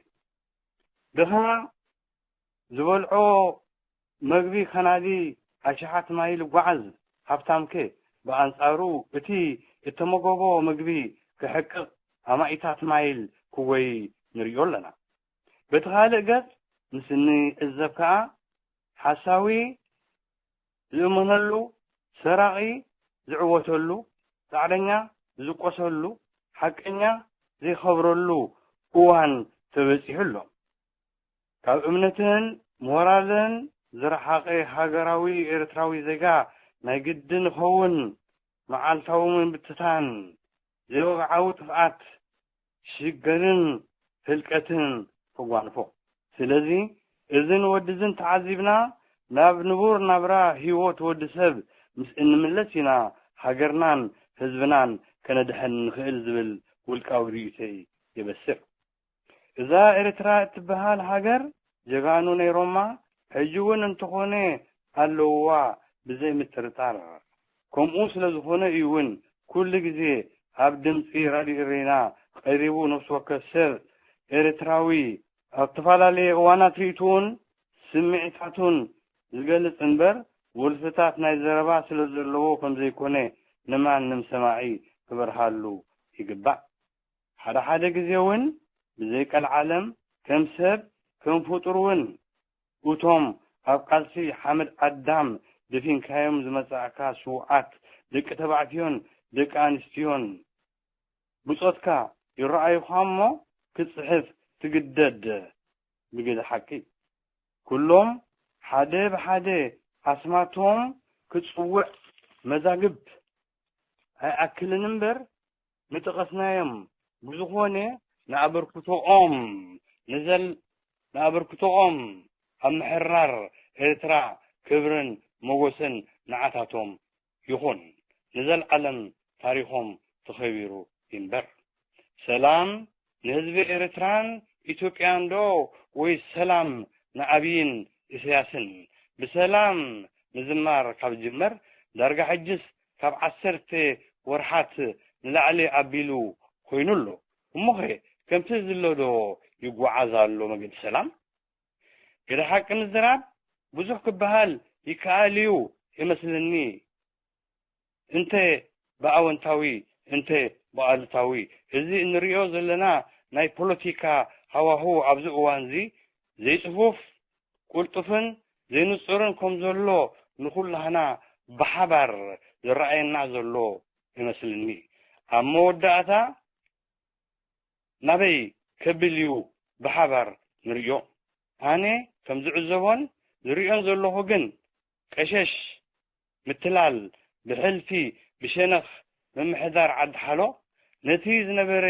ድኻ ዝበልዖ መግቢ ከናዲ ኣሽሓት ማይል ይጓዓዝ፣ ሃብታምከ ብኣንጻሩ እቲ እተመገቦ መግቢ ክሕቅቕ ኣማኢታት ማይል ክጎይ ንርእዮ ኣለና። በቲ ካልእ ገጽ ምስ እንዕዘብ ከኣ ሓሳዊ ዝእመነሉ፣ ሰራቒ ዝዕወተሉ፣ ጻዕረኛ ዝዝቆሰሉ፣ ሓቀኛ ዘይኸብረሉ እዋን ተበጺሑ ኣሎ። ካብ እምነትን ሞራልን ዝረሓቐ ሃገራዊ ኤርትራዊ ዜጋ ናይ ግድን ኸውን መዓልታዊ ምብትታን፣ ዘይወግዓዊ ጥፍኣት፣ ሽግርን ህልቀትን ተጓንፎ። ስለዚ እዚ ንወዲ እዝን ተዓዚብና ናብ ንቡር ናብራ ህይወት ወዲ ሰብ ምስ እንምለስ ኢና ሃገርናን ህዝብናን ከነድሕን ንኽእል ዝብል ውልቃዊ ርእይቶይ የበስር። እዛ ኤርትራ እትበሃል ሃገር ጀጋኑ ነይሮማ፣ ሕጂ እውን እንተኾነ ኣለውዋ ብዘይ ምጥርጣር። ከምኡ ስለ ዝኾነ እዩ እውን ኩሉ ግዜ ኣብ ድምፂ ራድዮ ኤሬና ቀሪቡ ነፍሲ ወከፍ ሰብ ኤርትራዊ ኣብ ዝተፈላለየ እዋናት ርእይትኡን ስምዒታቱን ዝገልጽ እምበር ወልፍታት ናይ ዘረባ ስለ ዘለዎ ከም ዘይኮነ ንማንም ሰማዒ ክበርሃሉ ይግባእ። ሓደ ሓደ ግዜ እውን ብዘይቀልዓለም ከም ሰብ ከም ፍጡር እውን እቶም ኣብ ቃልሲ ሓመድ ኣዳም ደፊንካዮም ዝመጻእካ ስውኣት ደቂ ተባዕትዮን ደቂ ኣንስትዮን ብጾትካ ይረኣዩኻ እሞ ክትጽሕፍ ትግደድ። ብግደ ሓቂ ኩሎም ሓደ ብሓደ ኣስማቶም ክጽውዕ መዛግብ ኣይኣክልን እምበር ምጠቐስናዮም ብዝኾነ ንኣበርክቶኦም ንዘል ንኣበርክቶኦም ኣብ ምሕራር ኤርትራ ክብርን ሞጎስን ንዓታቶም ይኹን ንዘልዓለም ታሪኾም ተኸቢሩ ይንበር። ሰላም ንህዝቢ ኤርትራን ኢትዮጵያን ዶ ወይ ሰላም ንኣብይን ኢሳያስን? ብሰላም ምዝማር ካብ ጅመር ዳርጋ ሕጅስ ካብ ዓሰርተ ወርሓት ንላዕሊ ኣቢሉ ኮይኑ ኣሎ። እሞኸ ከምቲ ዝሎ ዶ ይጓዓዝ ኣሎ መገዲ ሰላም? ገለ ሓቂ ምዝራብ ብዙሕ ክበሃል ይከኣል እዩ ይመስልኒ። እንተ ብኣወንታዊ እንተ ብኣሉታዊ እዚ እንሪኦ ዘለና ናይ ፖለቲካ ሃዋሁ ኣብዚ እዋንዚ ዘይጽፉፍ፣ ቁልጡፍን ዘይንጹርን ከም ዘሎ ንኹላህና ብሓባር ዝረኣየና ዘሎ ይመስልኒ። ኣብ መወዳእታ ናበይ ከብል እዩ ብሓባር ንርእዮ። ኣነ ከም ዝዕዘቦን ዝርእዮን ዘለኹ ግን ቀሸሽ ምትላል ብሕልፊ ብሸነኽ ምምሕዳር ዓዲ ሓሎ ነቲ ዝነበረ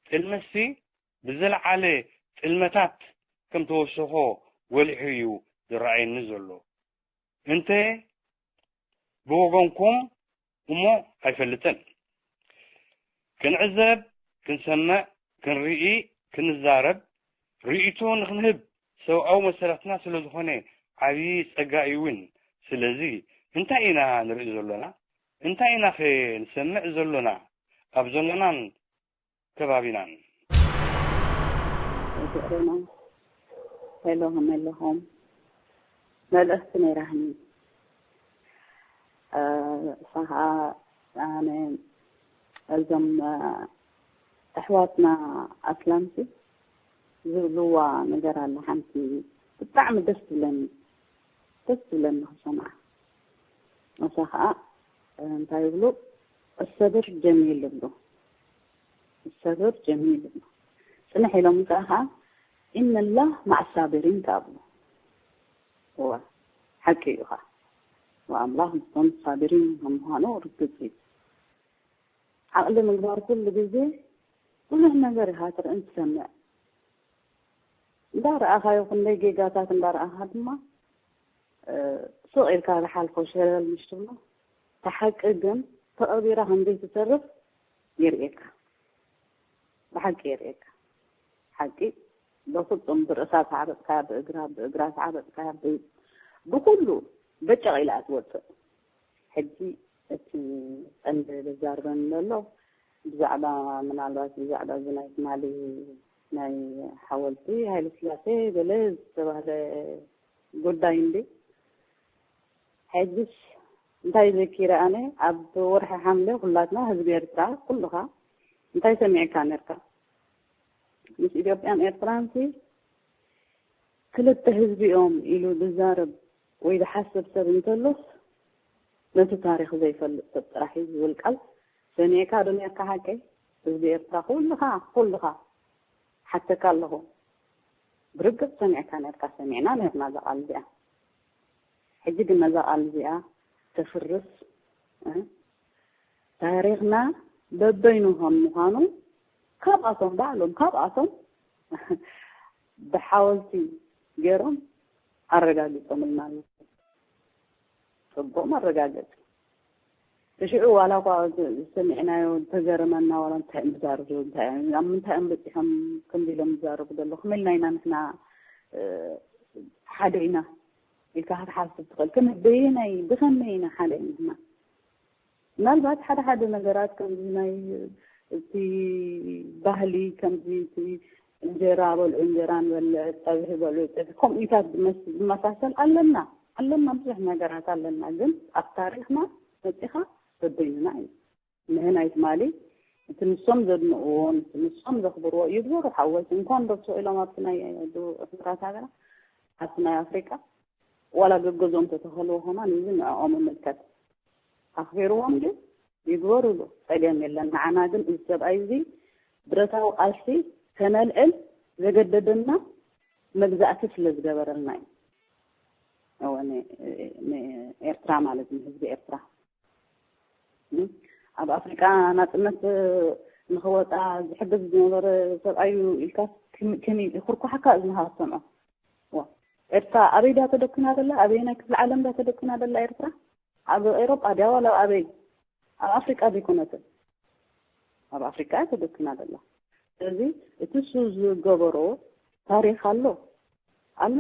ጥልመትሲ ብዝለዓለ ጥልመታት ከም ተወሰኾ ጎሊሑ እዩ ዝረኣየኒ ዘሎ። እንተ ብወገንኩም እሞ ኣይፈልጥን። ክንዕዘብ፣ ክንሰምዕ፣ ክንርኢ፣ ክንዛረብ፣ ርእይቶ ንኽንህብ ሰብኣዊ መሰላትና ስለ ዝኾነ ዓብዪ ጸጋ እዩ እውን። ስለዚ እንታይ ኢና ንርኢ ዘሎና? እንታይ ኢና ኸ ንሰምዕ ዘሎና? ኣብ ዞናናን ከባቢናን። እዚዕሮና ሄሎ ከመይ ኣለኹም? መልእኽቲ ነይራህኒ። እሳ ኸዓ ኣነ እዞም ኣሕዋትና ኣስላምሲ ዝብልዋ ነገር ኣላ ሓንቲ ብጣዕሚ ደስ ትብለኒ ደስ ትብለኒ ክሰምዓ። እሳ ኸዓ እንታይ ይብሉ? الصبر جميل ይብሉ። الصبر جميل ይብሉ። ጽንሕ ኢሎም ከኣ ኸዓ إن الله مع الصابرين ከኣ ብሉ። እወ ሓቂ እዩ ኸዓ። ወኣምላኽ ምስቶም ሳቢሪን ከም ምዃኑ ርግጽ እዩ። ዓቕሊ ምግባር ኩሉ ግዜ ብዙሕ ነገር ኢኻ ትርእን ትሰምዕ። እንዳረኣኻዮ ክንደይ ጌጋታት እንዳረኣኻ ድማ ሱቕ ኢልካ ዝሓልፎ ሸለል ምሽ ትብሎ። እቲ ሓቂ ግን ተቐቢራ ከም ዘይትተርፍ የርእየካ። ብሓቂ የርእየካ። ሓቂ በፍጹም ብርእሳ ተዓበጥካ፣ ብእግራ ብእግራ ተዓበጥካ፣ ብኩሉ በጨቕ ኢላ እያ ትወጽእ። ሕጂ እቲ ቀንዲ ዘዛርበኒ ዘሎ ብዛዕባ ምናልባት ብዛዕባ እዚ ናይ ትማሊ ናይ ሓወልቲ ሃይለስላሴ ገለ ዝተባህለ ጉዳይ እንዲ ሕጅስ እንታይ ዘኪረ ኣነ ኣብ ወርሒ ሓምለ ኩላትና ህዝቢ ኤርትራ ኩልኻ እንታይ ሰሚዕካ ነርካ? ምስ ኢትዮጵያን ኤርትራንሲ ክልተ ህዝቢ እዮም ኢሉ ዝዛረብ ወይ ዝሓስብ ሰብ እንተሎስ ነቲ ታሪኽ ዘይፈልጥ ሰብ ጥራሕ እዩ ዝብል ቃል ሰሚዕካ ዶ ነርካ ሓቀይ? ህዝቢ ኤርትራ ኩልኻ ኩልኻ ሓተካ ኣለኹ። ብርግጽ ሰሚዕካ ነርካ ሰሚዕና ነርና እዛ ቃል እዚኣ። ሕጂ ግን ነዛ ቃል እዚኣ ተፍርስ ታሪኽና በበይኑ ከም ምዃኑ ካብኣቶም ባዕሎም ካብኣቶም ብሓወልቲ ገይሮም ኣረጋጊጾምልና ኣለዉ። ጽቡቕ መረጋገጺ። ሽዑ ዋላ እኳ ዝሰሚዕናዮ እንተገረመና ዋላ እንታይ እዮም ዝዛረቡ እንታይ እዮም ኣብ ምንታይ እዮም በጺሖም ከምዚ ኢሎም ዝዛረቡ ዘለዉ ከመይ ኢልና ኢና ንሕና ሓደ ኢና ኢልካ ክትሓስብ ትኽእል። ከመይ በየናይ ብኸመይ ኢና ሓደ ንሕና? ምናልባት ሓደ ሓደ ነገራት ከምዚ ናይ እቲ ባህሊ ከምዚ እቲ እንጀራ በልዑ እንጀራ ንበልዕ፣ ጸብሒ በልዑ ጸብሒ ከምኡታት ዝመሳሰል ኣለና ኣለና ብዙሕ ነገራት ኣለና። ግን ኣብ ታሪኽና መጺኻ በበይንና እዩ። ንሕና ትማሊ እቲ ንሶም ዘድንቕዎን እቲ ንሶም ዘኽብርዎ ይግበሩ። ሓወይ እንኳን ደስ ኢሎም ኣብቲ ናይ ሕቡራት ሃገራት ኣብቲ ናይ ኣፍሪቃ ዋላ ገገዞም ተተኸልዎ ከማን እዚ ንዕኦም ይምልከት። ኣኽቢርዎም ግን ይግበሩሉ፣ ጸገም የለን። ንዓና ግን እዚ ሰብኣይ እዚ ብረታዊ ቃልሲ ከነልዕል ዘገደደና መግዛእቲ ስለ ዝገበረልና እዩ። እወ፣ ን-፣ ንኤርትራ ማለት ንህዝቢ ኤርትራ። እም፣ ኣብ ኣፍሪቃ ናጽነት ንኽወጻ ዝሕግዝ ዝነበረ ሰብኣይ እዩ ኢልካ ክም-፣ ከመይ ይኹርኩሓካ እዝንኻ ክትሰምዖ? ዋ፣ ኤርትራ ኣበይ ድያ ተደኩና ዘላ? ኣበየናይ ክፍሊ ዓለም ድያ ተደኩና ዘላ ኤርትራ? ኣብ ኤውሮጳ ድያ ዋላ ኣበይ? ኣብ ኣፍሪቃ ዘይኮነትን። ኣብ ኣፍሪቃ እያ ተደኩና ዘላ። ስለዚ እቲ እሱ ዝገበሮ ታሪኽ ኣሎ፣ ኣሎ።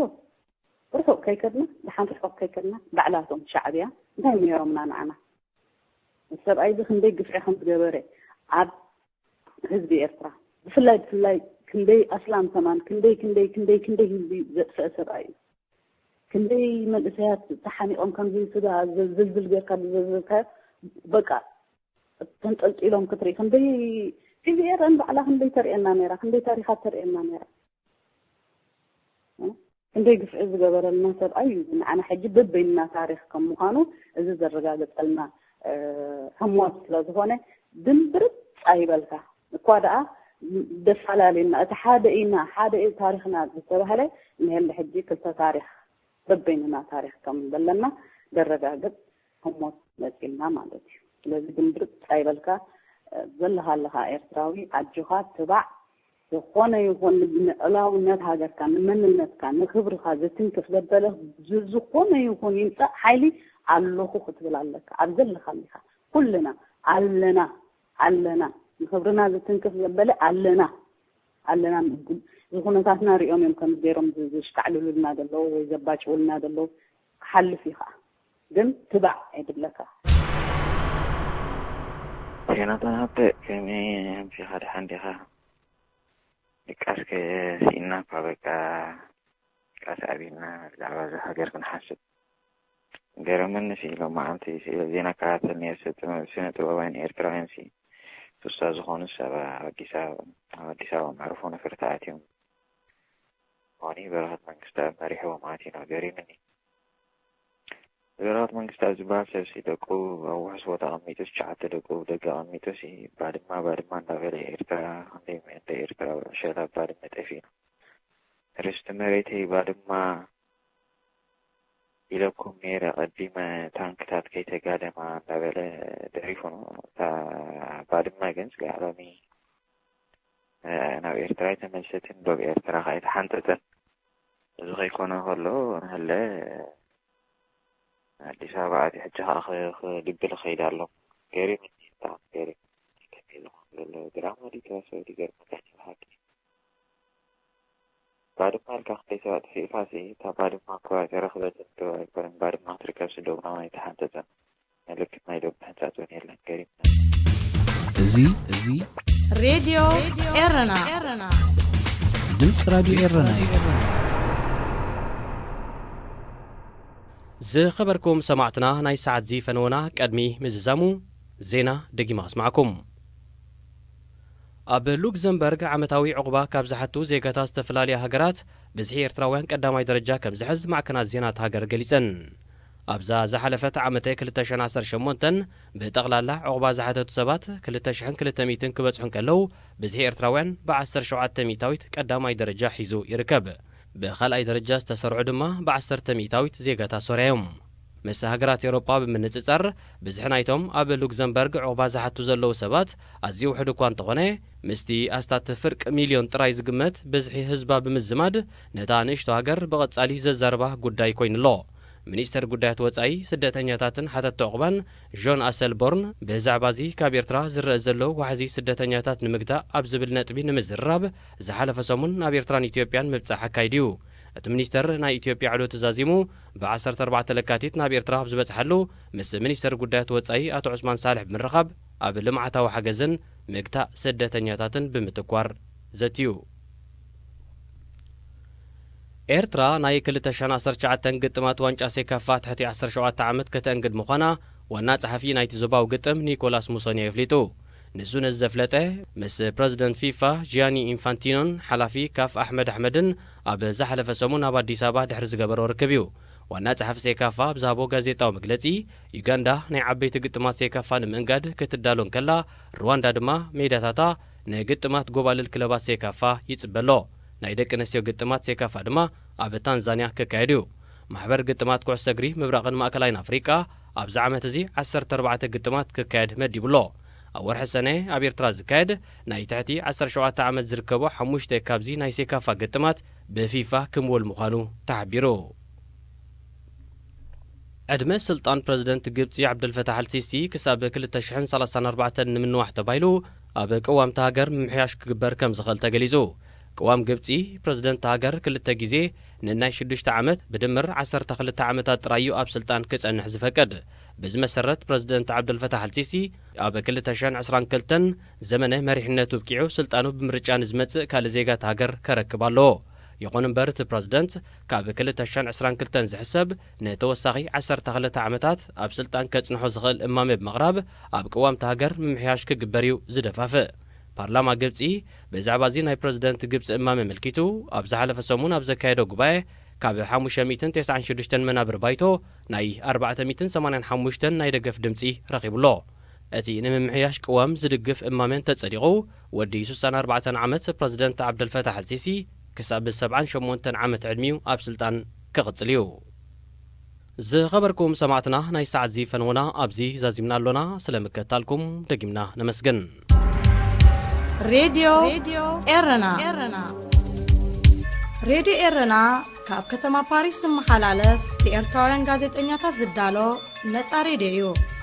ርሑቕ ከይከድና፣ ደሓን ርሑቕ ከይከድና፣ ባዕላቶም ሻዕብያ እንታይ ነይሮምና ንዓና? ሰብኣይ እዚ ክንደይ ግፍዒ ከም ዝገበረ ኣብ ህዝቢ ኤርትራ፣ ብፍላይ፣ ብፍላይ ክንደይ ኣስላም ከማን፣ ክንደይ፣ ክንደይ፣ ክንደይ፣ ክንደይ ህዝቢ ዘጥፍአ ሰብኣይ እዩ። ክንደይ መንእሰያት ተሓኒቖም ከምዚ ስጋ ዘ-፣ ዝልዝል ጌርካ ዝዘዝልካዮ፣ በቃ፣ ተንጠልጢሎም ክትርኢ፣ ክንደይ ቲቪ ኤረን ባዕላ ክንደይ ተርእየና ነይራ፣ ክንደይ ታሪኻት ተርእየና ነይራ። እ? ክንደይ ግፍዒ ዝገበረልና ሰብኣይ እዩ። ንዓና ሕጂ በበይንና ታሪኽ ከም ምዃኑ እዚ ዘረጋግጸልና፣ እ፣ ህሞት ስለ ዝኾነ ድንብርጽ ኣይበልካ። እኳ ደኣ ደፈላለየና፣ እቲ ሓደ ኢና፣ ሓደ እዩ ታሪኽና ዝተባህለ፣ ንሄሊ ሕጂ ክልተ ታሪኽ፣ በበይንና ታሪኽ ከም ዘለና ዘረጋግጽ ህሞት መጺእና ማለት እዩ። ስለዚ ድንብርጽ ኣይበልካ፣ እ፣ ዘለኻ ኣለኻ ኤርትራዊ፣ ኣጆኻ፣ ትባዕ፣ ዝኾነ ይኹን ንልዑላውነት ሃገርካ፣ ንመንነትካ፣ ንክብርኻ ዝትንክፍ ዘበለ ዝ-፣ ዝኾነ ይኹን ይምጻእ ሓይሊ ኣለኹ ክትብል ኣለካ። ኣብ ዘለኻ ኣለኻ። ኩልና ኣለና፣ ኣለና። ንክብርና ዝትንክፍ ዘበለ ኣለና፣ ኣለና። እዚ ኩነታትና ሪኦም እዮም ከም ገይሮም ዝ-፣ ዝሽካዕልሉልና ዘለዉ ወይ ዘባጭውልና ዘለዉ። ክሓልፍ እዩ ኸዓ። ግን ትባዕ ኣይድለካ። ዮናታን ሃብተ፣ ከመይ ኣምሲኻ? ደሓን ዲኻ? ድቃስ ከሲእና እኳ በቃ፣ ድቃስ ኣቢልና ብዛዕባ እዛ ሃገር ክንሓስብ። ገረመኒ ሲ፣ ሎማዓንቲ ሲ ዜና ከታተል ነይረ፣ ስነ ጥበባውያን ኤርትራውያን ሲ ሱሳ ዝኾኑ ሰብ ኣብ ኣዲስ ኣበባ፣ ኣብ ኣዲስ ኣበባ መዕርፎ ነፈርቲ ኣትዮም። ሞኒ በረኸት መንግስተኣብ መሪሕዎም ኣትዩ ነው። ገሪምኒ። በረኸት መንግስተኣብ ዝበሃል ሰብ ሲ ደቁ ኣብ ውሑስ ቦታ ኣቐሚጡ፣ ትሽዓተ ደቁ ደገ ኣቐሚጡ ሲ ባድማ፣ ባድማ እንዳበለ ኤርትራ፣ ክንደይ መ-፣ እንደ ኤርትራ ዕሸል ኣብ ባድመ ጠፊኡ ነው። ርስቲ መሬተይ ባድማ ኢለኩም ነይረ ቀዲመ፣ ታንክታት ከይተጋደማ እንዳበለ ደሪፉ ነው። እታ ባድመ ግን ስጋዕ ሎሚ፣ እ፣ ናብ ኤርትራ ኣይተመልሰትን፣ ዶብ ኤርትራ ከኣ ኣይተሓንጸጸን። እዚ ከይኮነ ከሎ፣ ንሀለ ኣዲስ ኣበባ ኣትዩ፣ ሕጂ ከኣ ክ-፣ ክድብል ይኸይድ ኣሎ። ገሪምኒ፣ ብጣዕሚ ገሪምኒ። ከመይ ኢሉ ክኾን ዘለዎ ድራማ ድዩ ተዋስኦ ድዩ? ገርመካ ብሓቂ። ባድማ ኢልካ ክልተ ሰባት ስኢልካ ሲ፣ እታ ባድማ እኮ ኣይተረኽበትን ዶ ኣይኮነን? ባድማ ክትርከብ ሲ ዶብና እውን ኣይተሓንጸጸን። ምልክት ናይ ዶብ ምሕንጻጽ እውን የለን። ገሪምና። እዚ፣ እዚ ሬድዮ ኤረና። ድምፂ ራድዮ ኤረና እዩ። ዝኸበርኩም ሰማዕትና፣ ናይ ሰዓት እዚ ፈነወና ቅድሚ ምዝዛሙ ዜና ደጊማ ኣስማዕኩም። ኣብ ሉክዘምበርግ ዓመታዊ ዕቑባ ካብ ዝሓቱ ዜጋታት ዝተፈላለያ ሃገራት ብዝሒ ኤርትራውያን ቀዳማይ ደረጃ ከም ዝሕዝ ማዕከናት ዜና እታ ሃገር ገሊጸን። ኣብዛ ዝሓለፈት ዓመተ ክልተ ሽሕን ዓሰርተ ሸሞንተን ብጠቕላላ ዕቑባ ዝሓተቱ ሰባት ክልተ ሽሕን ክልተ ሚእትን ክበጽሑ እንከለዉ፣ ብዝሒ ኤርትራውያን ብዓሰርተ ሸውዓተ ሚእታዊት ቀዳማይ ደረጃ ሒዙ ይርከብ። ብኻልኣይ ደረጃ ዝተሰርዑ ድማ ብዓሰርተ ሚእታዊት ዜጋታት ሶርያ እዮም። ምስ ሃገራት ኤውሮጳ ብምንጽጻር፣ ብዝሒ ናይቶም ኣብ ሉክዘምበርግ ዕቑባ ዝሓቱ ዘለዉ ሰባት ኣዝዩ ውሑድ እኳ እንተኾነ፣ ምስቲ ኣስታት ፍርቂ ሚልዮን ጥራይ ዝግመት ብዝሒ ህዝባ ብምዝማድ፣ ነታ ንእሽቶ ሃገር ብቐጻሊ ዘዛርባ ጉዳይ ኮይኑ ኣሎ። ሚኒስተር ጉዳያት ወጻኢ፣ ስደተኛታትን ሓተትቲ ዕቑባን ዦን ኣሰልቦርን፣ ብዛዕባ እዚ ካብ ኤርትራ ዝረአ ዘሎ ዋሕዚ ስደተኛታት ንምግታእ ኣብ ዝብል ነጥቢ ንምዝርራብ፣ ዝሓለፈ ሰሙን ናብ ኤርትራን ኢትዮጵያን ምብጻሕ ኣካይዱ እዩ። እቲ ሚኒስተር ናይ ኢትዮጵያ ዕሉት ዛዚሙ፣ ብ ዓሰርተ ኣርባዕተ ለካቲት ናብ ኤርትራ ኣብ ዝበጽሓሉ፣ ምስ ሚኒስተር ጉዳያት ወጻኢ ኣቶ ዑስማን ሳልሕ ብምርኻብ፣ ኣብ ልምዓታዊ ሓገዝን ምግታእ ስደተኛታትን ብምትኳር ዘትዩ። ኤርትራ ናይ ክልተ ሽሕን ዓሰርተ ትሽዓተን ግጥማት ዋንጫ ሴካፋ ትሕቲ ዓሰርተ ሸውዓተ ዓመት ከተእንግድ ምዃና ዋና ጸሓፊ ናይቲ ዞባዊ ግጥም ኒኮላስ ሙሶኒ ኣፍሊጡ። ንሱ ነዚ ዘፍለጠ ምስ ፕረዚደንት ፊፋ ጂያኒ ኢንፋንቲኖን ሓላፊ ካፍ ኣሕመድ ኣሕመድን ኣብ ዝሓለፈ ሰሙን ኣብ ኣዲስ ኣበባ ድሕሪ ዝገበሮ ርክብ እዩ። ዋና ጸሓፊ ሴካፋ ኣብ ዝሃቦ ጋዜጣዊ መግለጺ፣ ዩጋንዳ ናይ ዓበይቲ ግጥማት ሴካፋ ንምእንጋድ ክትዳሎ እንከላ፣ ሩዋንዳ ድማ ሜዳታታ ንግጥማት ጎባልል ክለባት ሴካፋ ይጽበ ኣሎ። ናይ ደቂ ኣንስትዮ ግጥማት ሴካፋ ድማ ኣብ ታንዛንያ ክካየድ እዩ። ማሕበር ግጥማት ኩዕሶ እግሪ ምብራቕን ማእከላይን ኣፍሪቃ ኣብዚ ዓመት እዚ ዓሰርተ ኣርባዕተ ግጥማት ክካየድ መዲቡ ኣሎ። ኣብ ወርሒ ሰነ ኣብ ኤርትራ ዝካየድ ናይ ትሕቲ ዓሰርተ ሸውዓተ ዓመት ዝርከቦ ሓሙሽተ ካብዚ ናይ ሴካፋ ግጥማት ብፊፋ ክምወል ምዃኑ ተሓቢሩ። ዕድመ ስልጣን ፕረዚደንት ግብጺ ዓብደልፈታሕ ኣልሲሲ ክሳብ ክልተ ሽሕን ሰላሳን ኣርባዕተን ንምንዋሕ ተባሂሉ ኣብ ቅዋምቲ ሃገር ምምሕያሽ ክግበር ከም ዝኽእል ተገሊጹ። ቅዋም ግብጺ፣ ፕረዚደንት ሃገር ክልተ ግዜ ንናይ ሽዱሽተ ዓመት ብድምር ዓሰርተ ክልተ ዓመታት ጥራይ እዩ ኣብ ስልጣን ክጸንሕ ዝፈቅድ። በዚ መሰረት ፕረዚደንት ዓብደልፈታሕ ኣልሲሲ ኣብ ክልተ ሽሕን ዕስራን ክልተን ዘመነ መሪሕነቱ ብቂዑ ስልጣኑ ብምርጫ ንዝመጽእ ካልእ ዜጋት ሃገር ከረክብ ኣለዎ። ይኹን እምበር እቲ ፕረዚደንት ካብ ክልተ ሽሕን ዕስራን ክልተን ዝሕሰብ ንተወሳኺ ዓሰርተ ክልተ ዓመታት ኣብ ስልጣን ከጽንሖ ዝኽእል እማመ ብምቕራብ ኣብ ቅዋምቲ ሃገር ምምሕያሽ ክግበር እዩ ዝደፋፍእ። ፓርላማ ግብጺ ብዛዕባ እዚ ናይ ፕረዚደንት ግብጺ እማመ ኣመልኪቱ ኣብ ዝሓለፈ ሰሙን ኣብ ዘካየዶ ጉባኤ ካብ ሓሙሽተ ሚእትን ተስዓን ሽዱሽተን መናብር ባይቶ ናይ ኣርባዕተ ሚእትን ሰማንያን ሓሙሽተን ናይ ደገፍ ድምጺ ረኺቡ ኣሎ። እቲ ንምምሕያሽ ቅዋም ዝድግፍ እማመ እንተጸዲቑ፣ ወዲ ሱሳን ኣርባዕተን ዓመት ፕረዚደንት ዓብደልፈታሕ ኣልሲሲ ክሳብ ሰብዓን ሸሞንተን ዓመት ዕድሚኡ ኣብ ስልጣን ክቕጽል እዩ። ዝኸበርኩም ሰማዕትና፣ ናይ ሰዓት እዚ ፈነወና ኣብዚ ዛዚምና ኣሎና። ስለምክትታልኩም ደጊምና ነመስግን። ሬድዮ ኤረና። ሬድዮ ኤረና ካብ ከተማ ፓሪስ ዝመሓላለፍ ብኤርትራውያን ጋዜጠኛታት ዝዳሎ ነጻ ሬድዮ እዩ።